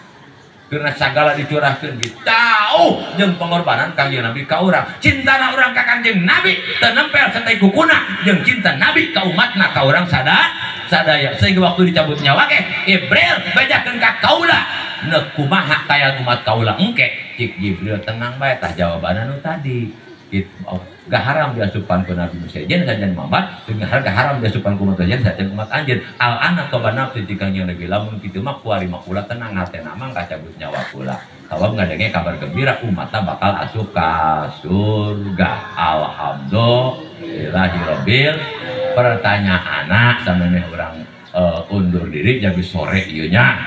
Karena sagala dicurahkeun jauh jeung pengorbanan Kangjeng Nabi ka urang. Cintana urang ka Kangjeng Nabi teu nempel sate kukuna jeung cinta Nabi ka umatna ka urang sadaya. Sehingga waktu dicabut nyawa ge Jibril bejakeun ka kaula neuk kumaha kaya umat kaula engke cik Jibril tenang bae tah jawabanna nu tadi. Gitu. Gak haram diasupan ku Nabi Musa jen sajan Muhammad, gak haram diasupan ku umat jen sajan umat anjeun. Al ana toba nafsi jika Nabi lamun kitu mah kuari mah kula tenang hatena mah kacabut nyawa kula. Sabab ngadenge kabar gembira umatna bakal asup ka surga. Alhamdulillahirabbil. Pertanyaanna samemeh urang undur diri jadi sore ieu nya.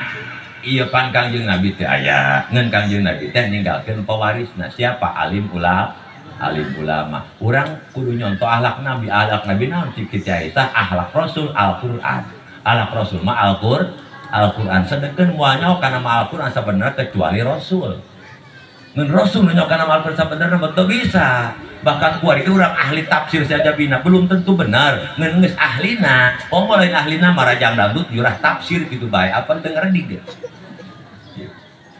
Ieu pan Kangjeng Nabi teh aya, ngan Kangjeng Nabi teh ninggalkeun pewarisna siapa? Alim ulama. Alim ulama. Urang kudu nyontoh akhlak Nabi. Akhlak Nabi naon cik Siti Aisyah? Akhlak Rasul Al-Qur'an. Akhlak Rasul mah Al-Qur'an. Sedengkeun moal nyaho kana Al-Qur'an sabenerna kecuali Rasul. Ngan Rasul nyaho kana Al-Qur'an sabenerna mah teu bisa. Bahkan kuari urang ahli tafsir saja bina belum tentu benar. Ngan geus ahlina, komo lain ahlina mah rajang dangdut jurah tafsir kitu bae. Apa teu ngaredi ge?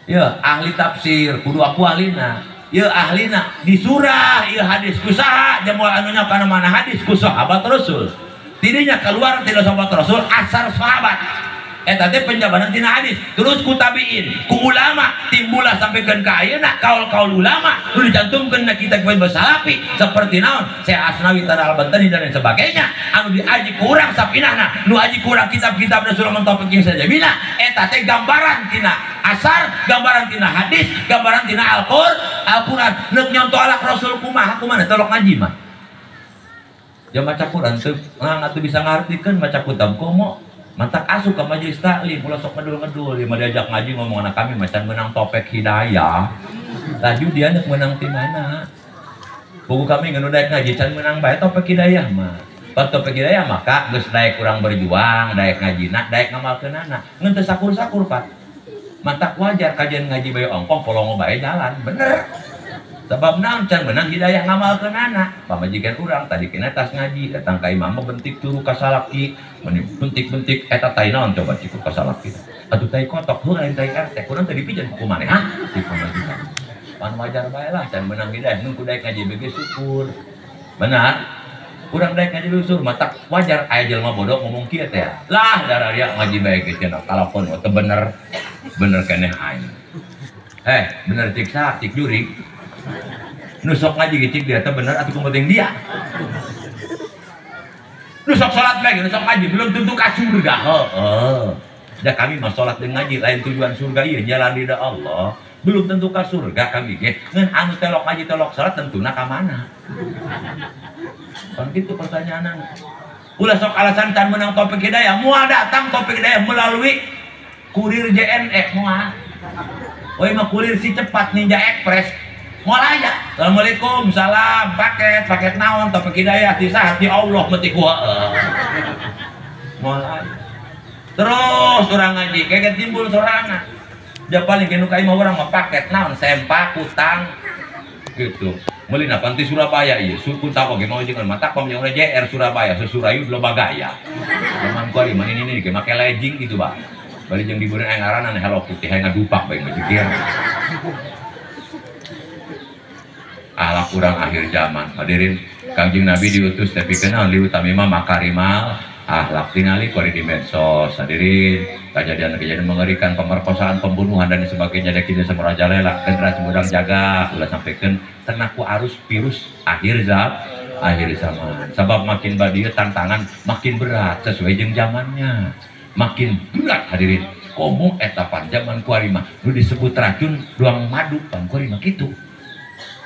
Ya, ahli tafsir kudu aku ahlina. Ya ahlina di surah, ya hadis kusaha, jamual anunya kana mana hadis ku sahabat Rasul. Tidinya keluar tina sahabat Rasul, asar sahabat. Eta teh penjabaran tina hadis. Terus ku tabiin, ku ulama timbulah sampaikan ka ayeuna kaul-kaul ulama nu dicantumkeun na kitab Salafi seperti naon Syekh Asnawi Tanah Al-Bantani dan lain sebagainya anu diaji ku urang sapinahna, nu aji ku urang kitab-kitabna surah Mentopik jeung sajabina eta teh gambaran tina asar, gambaran tina hadis, gambaran tina Al-Qur'an. Neuk nyontoh alak Rasul kumaha kumaha tolok ngaji mah. Ja maca Quran teu atuh bisa ngartikeun maca kitab komo. Mantak asup ka majelis taklim ulah sok ngedul-ngedul, mah diajak ngaji ngomong anak kami macan menang topek hidayah. Laju dia nek menang ti mana? Buku kami ngeun daek ngaji can menang bae topek hidayah mah. Pat topek hidayah maka geus daek urang berjuang, daek ngajina, daek ngamalkeunana. Ngeun teu sakur-sakur, Pak. Mantak wajar kajian ngaji bae ongkong polongo bae jalan, bener. Sebab naon can menang hidayah ngamalkeunana. Pamajikan urang tadi kena tas ngaji datang ka imam mah bentik turu ka salaki, meni bentik-bentik eta tai naon coba cik ka salaki. Atuh tai kotok heuh lain tai RT, kurang teu dipijeun ku maneh hah? Cik pamajikan. Pan wajar bae lah can menang hidayah mun ku daek ngaji bege syukur. Benar? Urang daek ngaji bege syukur matak wajar aya jelema bodoh ngomong kieu teh. Lah dararia ngaji bae geus cenah kalakon teu bener. Bener keneh aing. Bener cik sa cik jurig. Nusok ngaji cik dia teh bener atuh kumaha dia. Nusok salat bae, nusok ngaji belum tentu ka surga. Heeh. Da kami mah salat jeung ngaji lain tujuan surga ieu jalan ridha Allah. Belum tentu ka surga kami ge. Ngan anu telok ngaji telok salat tentuna ka mana? Kan kitu pertanyaanna. Ulah sok alasan can menang topik hidayah, moal datang topik hidayah melalui kurir JNE moal. Oi mah kurir si cepat Ninja Express. Moal aya. Assalamualaikum, salam, paket, paket naon, topik hidayah, ti saha ti Allah meutik heeh. Moal aya. Terus urang ngaji, kayak timbul sorangan. Ja paling nu ka imah urang mah paket naon, sempak, kutang gitu. Meulina pan ti Surabaya ieu, suku tak oge mau jeung mata pam jeung JR Surabaya, sesurayu loba gaya. Zaman kuari mah ini ge make legging gitu, Pak. Bari jeung dibeureun aya ngaranna Hello Kitty, hayang ngadupak bae ngajikir. Akhlak kurang akhir zaman. Hadirin, Kangjeng Nabi diutus tapi kenal liutami mah makarimal akhlak tingali kuari di medsos. Hadirin, kejadian-kejadian mengerikan, pemerkosaan, pembunuhan dan sebagainya da kieu samarajalela generasi muda jaga ulah sampaikan ternaku arus virus akhir zaman. Sebab makin badieu tantangan makin berat sesuai jeung zamannya. Makin berat hadirin. Komo eta pan zaman kuari mah nu disebut racun doang madu pan kuari mah kitu.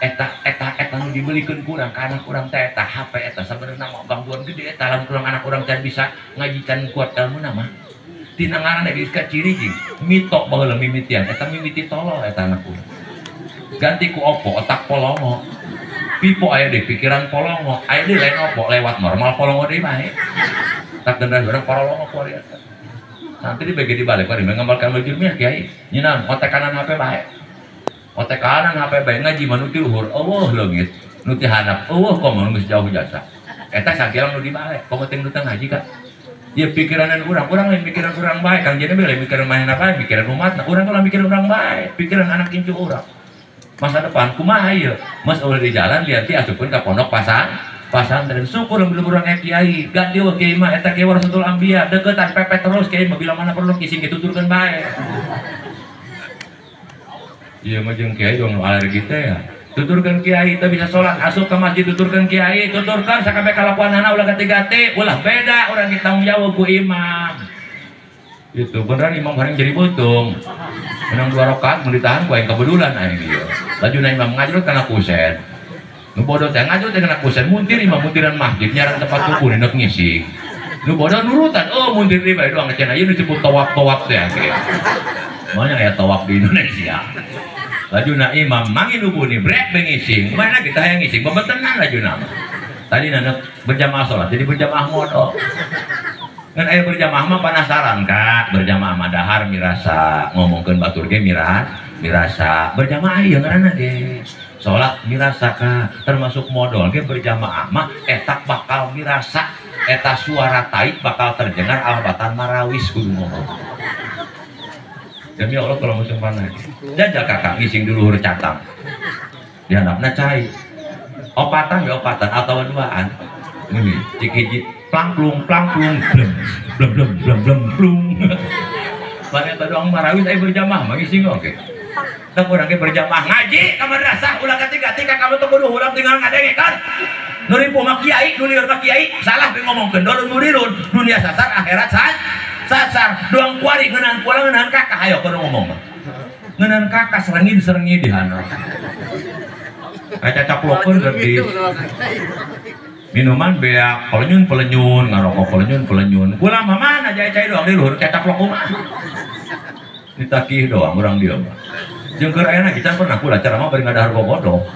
Eta eta eta nu dibelikeun ku urang ka anak urang teh eta HP eta sabenerna mah gangguan gede eta lamun urang anak urang can bisa ngaji can kuat ilmuna mah. Tina ngaranna geus kaciri jeung mitok baheula mimitian eta mimiti tolol eta anak urang. Ganti ku opo otak polongo. Pipo aya di pikiran polongo, aya di lain opo lewat normal polongo deui bae. Tak generasi urang parolongo ku ari eta. Nanti dibagi dibalik bari mengamalkan majurmiah kiai. Nyeunaan otak kanan HP bae. Otak kanan HP bae ngaji mah nu ti luhur eueuh leungit, nu ti handap eueuh komo geus jauh jasa. Eta sakilang nu dibalik, komo teh nu teu ngaji ka. Ya pikiranan urang, urang lain mikiran urang bae, Kang Jene lain mikiran manehna bae, mikiran umatna, urang ulah mikiran urang bae, pikiran anak incu urang. Masa depan kumaha ieu? Mas ulah di jalan lihat ti asupkeun ka pondok pasantren syukur belum urang kiai, ganti we kiai mah eta kiai warasatul anbiya, deukeutan pepet terus kiai mah bila mana perlu kising dituturkeun bae. Ieu mah jeung kiai dong nu alergi teh ya. Tuturkeun kiai teu bisa salat asup ka masjid tuturkeun kiai, tuturkeun sakabeh kalakuanana ulah gati-gati, ulah beda urang ditanggung jawab ku imam. Itu beneran imam bareng jadi butung. Menang 2 rakaat mun ditahan ku aing kabedulan aing ieu. Lajuna imam ngajrut kana kusen. Nu bodoh teh ngajrut teh kana kusen, muntir imam muntiran masjid nyaran tempat kubur neuk ngising. Nu bodoh nurutan, oh muntir deui bae doang cenah ieu disebut tawaf-tawaf teh ge. Banyak ya tawaf di Indonesia. Lajuna imam mangin ubuni brek bengising. Mana kita yang ngising bebetenan lajuna. Tadi nanek berjamaah sholat jadi berjamaah modal. Ngan aya berjamaah mah penasaran kak, berjamaah mah dahar mirasa, ngomongkeun batur ge mirasa, berjamaah ieu ngaranna ge. Salat mirasa kak, termasuk modal ge berjamaah mah eta bakal mirasa, eta suara taib bakal terdengar albatan marawis kudu ngomong. Demi Allah kalau musim panas. Jajal kakak ngising dulu luhur catang. Dihandapna cai. Opatan ge opatan atawa duaan. Ini cik hiji plangklung plangklung blem blem blem blem blem blung. Mana eta doang marawis aya berjamaah mah ngising oge. Tah urang ge berjamaah ngaji ka madrasah ulah gati-gati ka kamu teu kudu hulap tinggal ngadengekeun. Nu ripuh mah kiai, nu lieur mah kiai, salah we ngomongkeun dolun murirun, dunia sasar akhirat sasar. Doang kuari ngeunahan kula ngeunahan kakak hayo kudu ngomong mah. Ngeunahan kakak serengin-serengin di handap. Kaca caplokeun geus. Minuman beak, pelenyun-pelenyun, ngarokok pelenyun-pelenyun. Kula mah mana cai-cai doang di luhur cacaplok mah. Ditakih doang urang dieu mah. Jeung keur ayeuna kita pernah kula ceramah bari ngadahar gogodok.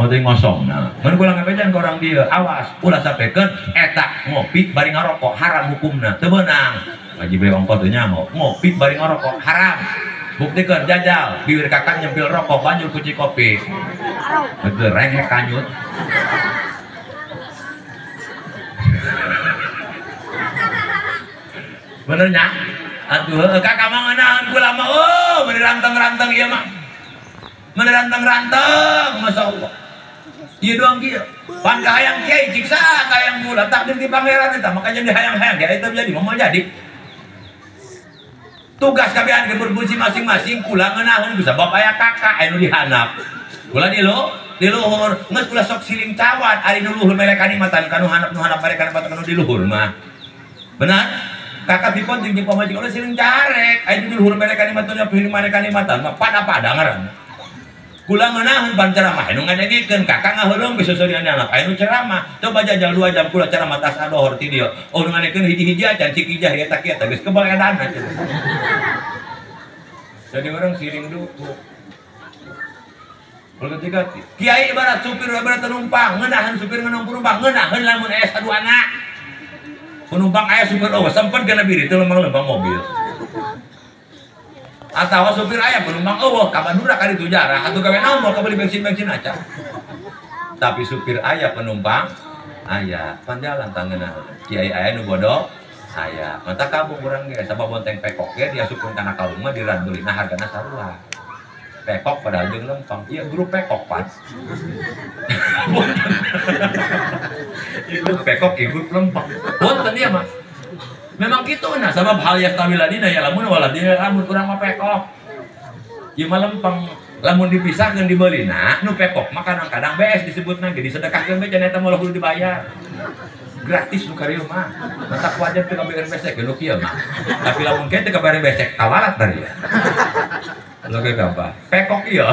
Mau teh ngosongna. Mun kula ngabejan ka urang dieu, awas ulah sapekeun eta ngopi bari ngarokok haram hukumna. Teu beunang. Ngaji bae ongkoh teu nyaho. Ngopi bari ngarokok haram. Buktikeun jajal, bibir kakak nyempil rokok banjur kuci kopi. Betul rengek kanyut. Bener nya? Atuh kakak mah ngeunaheun kula mah oh bener ranteng-ranteng ieu mah. Bener ranteng-ranteng masyaallah. Ieu doang kieu. Pan kahayang kiai cik saha kahayang kula takdir ti pangeran eta makanya dihayang-hayang kiai teu jadi moal jadi. Tugas kabehan ge berfungsi masing-masing kula ngeunaheun ku sabab aya kakak anu dihandap. Kula di luhur geus kula sok siling cawat ari nu luhur mere kanikmatan ka nu handap nu handap mere kanikmatan ka nu di luhur mah. Benar? Kakak dipon jeung pamajikan ulah siling carek aya di luhur mere kanikmatan nya piling mere kanikmatan mah pada-pada ngaranna. Kula ngeunaheun pan ceramah anu ngadengikeun kakak ngaheuleung geus sosorian anak aya nu ceramah coba jajal 2 jam kula ceramah tas adohor ti dieu oh nu ngadengikeun hiji-hiji acan cik ijah eta kieu teh geus kebal edan cenah. Jadi orang siling dukung. Kalau ketiga, kiai ibarat supir ibarat penumpang, ngeunaheun supir ngeunaheun penumpang, ngeunaheun lamun aya saduana. Penumpang aya supir oh sempet kana biri teu lempang-lempang mobil. Atawa supir aya penumpang eueuh ka Madura ka ditu jarah atuh gawe naon moal kabeli bensin-bensin aca. Tapi supir aya penumpang aya panjalan tangeuna. Kiai aya nu bodoh aya. Mata kabung urang ge sabab bonteng pekok ge diasupkeun kana kalung mah dirandulina hargana sarua. Pekok padahal jeung lempang. Iya grup pekok pan. Grup pekok ieu grup lempang. Punten ieu mah. Memang kitu nah sabab hal yastawil ladina ya lamun waladina lamun urang mah pekok. Ieu mah lempang. Lamun dipisahkeun dibeulina nu pekok mah kadang-kadang bees disebutna ge disedekahkeun bae cenah eta moal kudu dibayar. Gratis nu karieu mah. Matak wajar teu kabeun besek nu kieu mah. Tapi lamun kieu teu kabeun besek kawalat bari ya. Lagi apa? Pekok iya.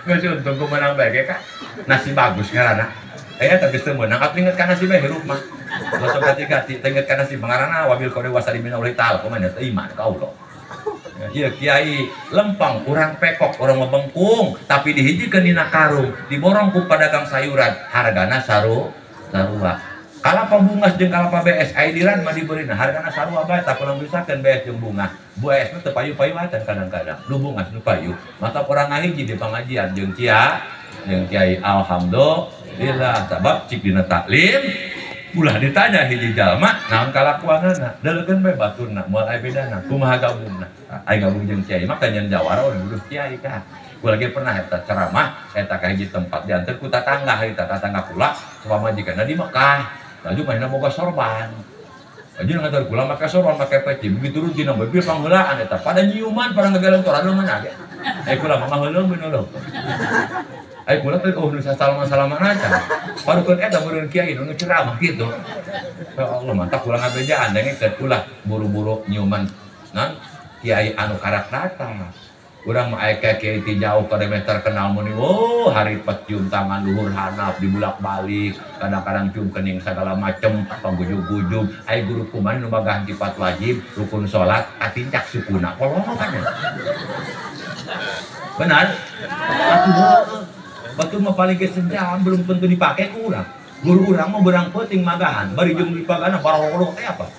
Nggak sih untung ku menang baik ya kak. Nasi bagus ngarana. Tapi teu meunang atuh inget ka nasi bae hirup mah. Sok gati-gati tengget kana si pangarana wabil qadar wasali minallahi ta'ala kumaha teu iman ka Allah. Ieu kiai lempang urang pekok urang mabengkung tapi dihijikeun dina karung diborong ku pedagang sayuran hargana sarua. Kalapa bungas jeung kalapa BS ai diran mah dibeurina hargana sarua bae tak kurang bisakeun BS jeung bunga. BS mah teu payu-payu acan kadang-kadang. Nu bungas nu payu. Maka urang ngahiji di pangajian jeung kiai alhamdulillah sabab cik dina taklim ulah ditanya hiji jalma naon kalakuanana deulekeun bae baturna moal aya bedana kumaha gabungna ai gabung jeung kiai mah kanyen jawara urang urus kiai ka. Gua lagi pernah eta ceramah eta ka hiji tempat diantar ku tatangga eta tatangga kula pamajikanna di Mekah laju manehna boga sorban laju ngantar kula make sorban make peci begitu turun tina mobil pangheulaan eta pada nyiuman pada ngagelentoran lu mana ge ai kula mah ngaheuleung beuneuh. Ai kula teh oh nu salaman-salaman aja. Parukeun eta meureun kiai nu ceramah kitu. Ya Allah mantap kula ngabejaan dengekeun ulah buru-buru nyiuman nan kiai anu karak datang. Urang mah aya ka kiai ti jauh kada meh terkenal mun oh haripet cium tangan luhur hanap dibulak-balik, kadang-kadang cium kening segala macem, panggujug-gujug. Ai guru kumaha nu magahan sifat wajib, rukun salat, atincak sukuna kolong kan. Benar? Atuh batu mah paling ge sejam belum tentu dipakai ku urang. Guru urang mah berang peuting magahan, bari jeung dipagana barolok teh apa.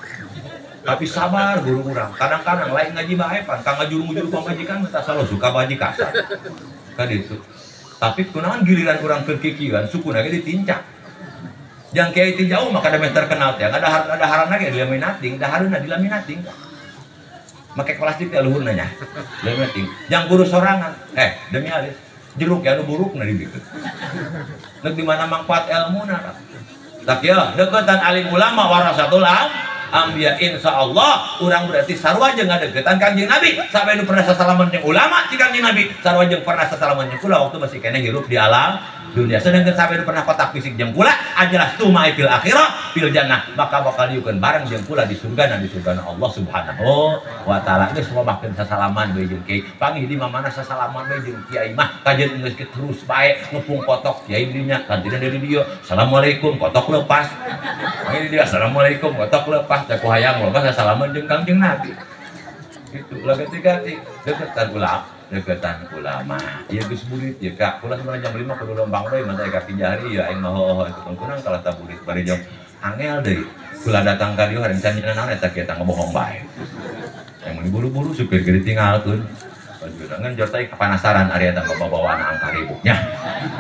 Tapi sabar guru urang. Kadang-kadang lain ngaji bae pan, kang ngajuru-ngujuru pamajikan mah selalu suka baji kasar. Kan itu. Tapi kunaon giliran urang keur kikieuan sukuna ge ditincak. Jang kiai ti jauh mah kada meh terkenal teh, ada harana ge dilaminating, dahareuna dilaminating. Make plastik teh luhurna nya. Dilaminating. Jang guru sorangan, demi alis jeruk ya nu buruk na dibikeun. Neuk di mana manfaat ilmuna. Tak ya, deketan alim ulama warasatul anbiya insyaallah urang berarti sarua jeung ngadeukeutan Kangjeng Nabi. Sampai nu pernah sasalaman jeung ulama ci Kangjeng Nabi, sarua jeung pernah sasalaman jeung kula waktu masih keneh hirup di alam dunia. Sedangkan sampai nu pernah kotak fisik jeung kula, ajelas tu ma fil akhirah fil jannah, maka bakal diukeun bareng jeung kula di surga na di surgana Allah Subhanahu wa taala. Geus lobakeun sasalaman bae jeung kiai. Panggih di mana sasalaman bae jeung kiai mah kajeun geus terus bae ngepung kotok kiai dinya kantina dari dieu. Assalamualaikum kotok lepas. Panggih di dieu assalamualaikum kotok lepas. Teh ku hayang loba sasalaman jeung Kangjeng Nabi. Itu ulah gati-gati deketan ulama, deketan ulama. Ieu geus burit ieu ka. Kula sebenarnya jam 5 kudu lempang deui mah teh kaki jari ya aing mah heueuh itu kurang kalah taburit bari jam angel deui. Kula datang ka dieu rencana naon eta kieu tah ngebohong bae. Aing mun buru-buru supir ge ditinggalkeun. Ngan jortai kepanasaran ari eta bawa-bawaan angka ribuknya.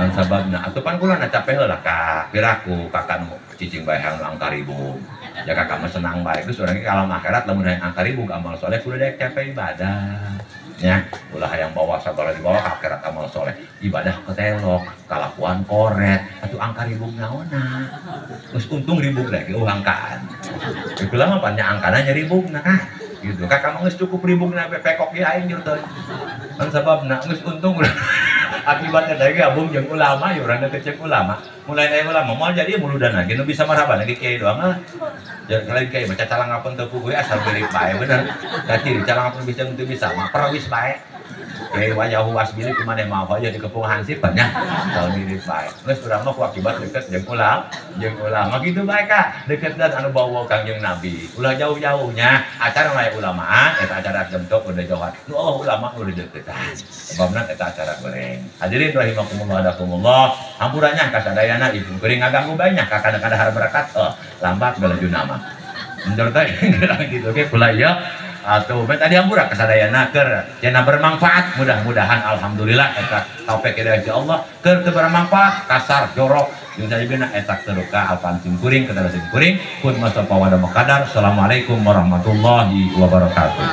Ngan sababna atuh pan kula na capek heula ka piraku ka nu cicing bae hayang angka ribuk. Ya kakak mah senang bae geus urang ge ka alam akhirat lamun hayang angka ribuk amal soleh kudu daek capek ibadah. Nya ulah hayang bawa sagala dibawa ka akhirat amal soleh ibadah ketelok kalakuan koret atuh angka ribuk naonna. Geus untung ribuk lagi eueuh angkaan. Kula mah pan nya angkana nya ribukna kah. Gitu kakak mah geus cukup ribukna pekok ge aing jur teh. Kan sababna geus untung akibatnya dari gabung jeung ulama ya urang teh cek ulama. Mulai aya ulama moal jadi muludan lagi nu bisa marhaban lagi kiai doang lah. Ya lain kiai maca calangapun teu puguh asal beli bae bener. Da ciri calangapun bisa teu bisa mah perwis bae. Kiai wajahu wasbili kumaneh mah aja dikepung hansip nya. Kalau mirip bae. Geus urang mah ku akibat deket jeung ulama kitu bae ka. Deket dan anu bawa Kangjeng Nabi. Ulah jauh-jauhnya acara lain ulama eta acara gemtok udah jauhan. Nu oh ulama udah deketan. Sebabna eta acara goreng. Hadirin rahimakumullah hadakumullah. Hampurannya ka sadayana ibu kuring ngaganggu banyak ka kadang-kadang har berkat oh lambat galaju nama. Menurut teh gitu ge kula ieu atau tadi hampura kasadayana keur cenah bermanfaat mudah-mudahan alhamdulillah eta taufik hidayah Allah keur teu bermanfaat kasar jorok jeung sajabina eta teruka alpan sim kuring ketara sim kuring kun masafa wa kadar. Assalamualaikum warahmatullahi wabarakatuh.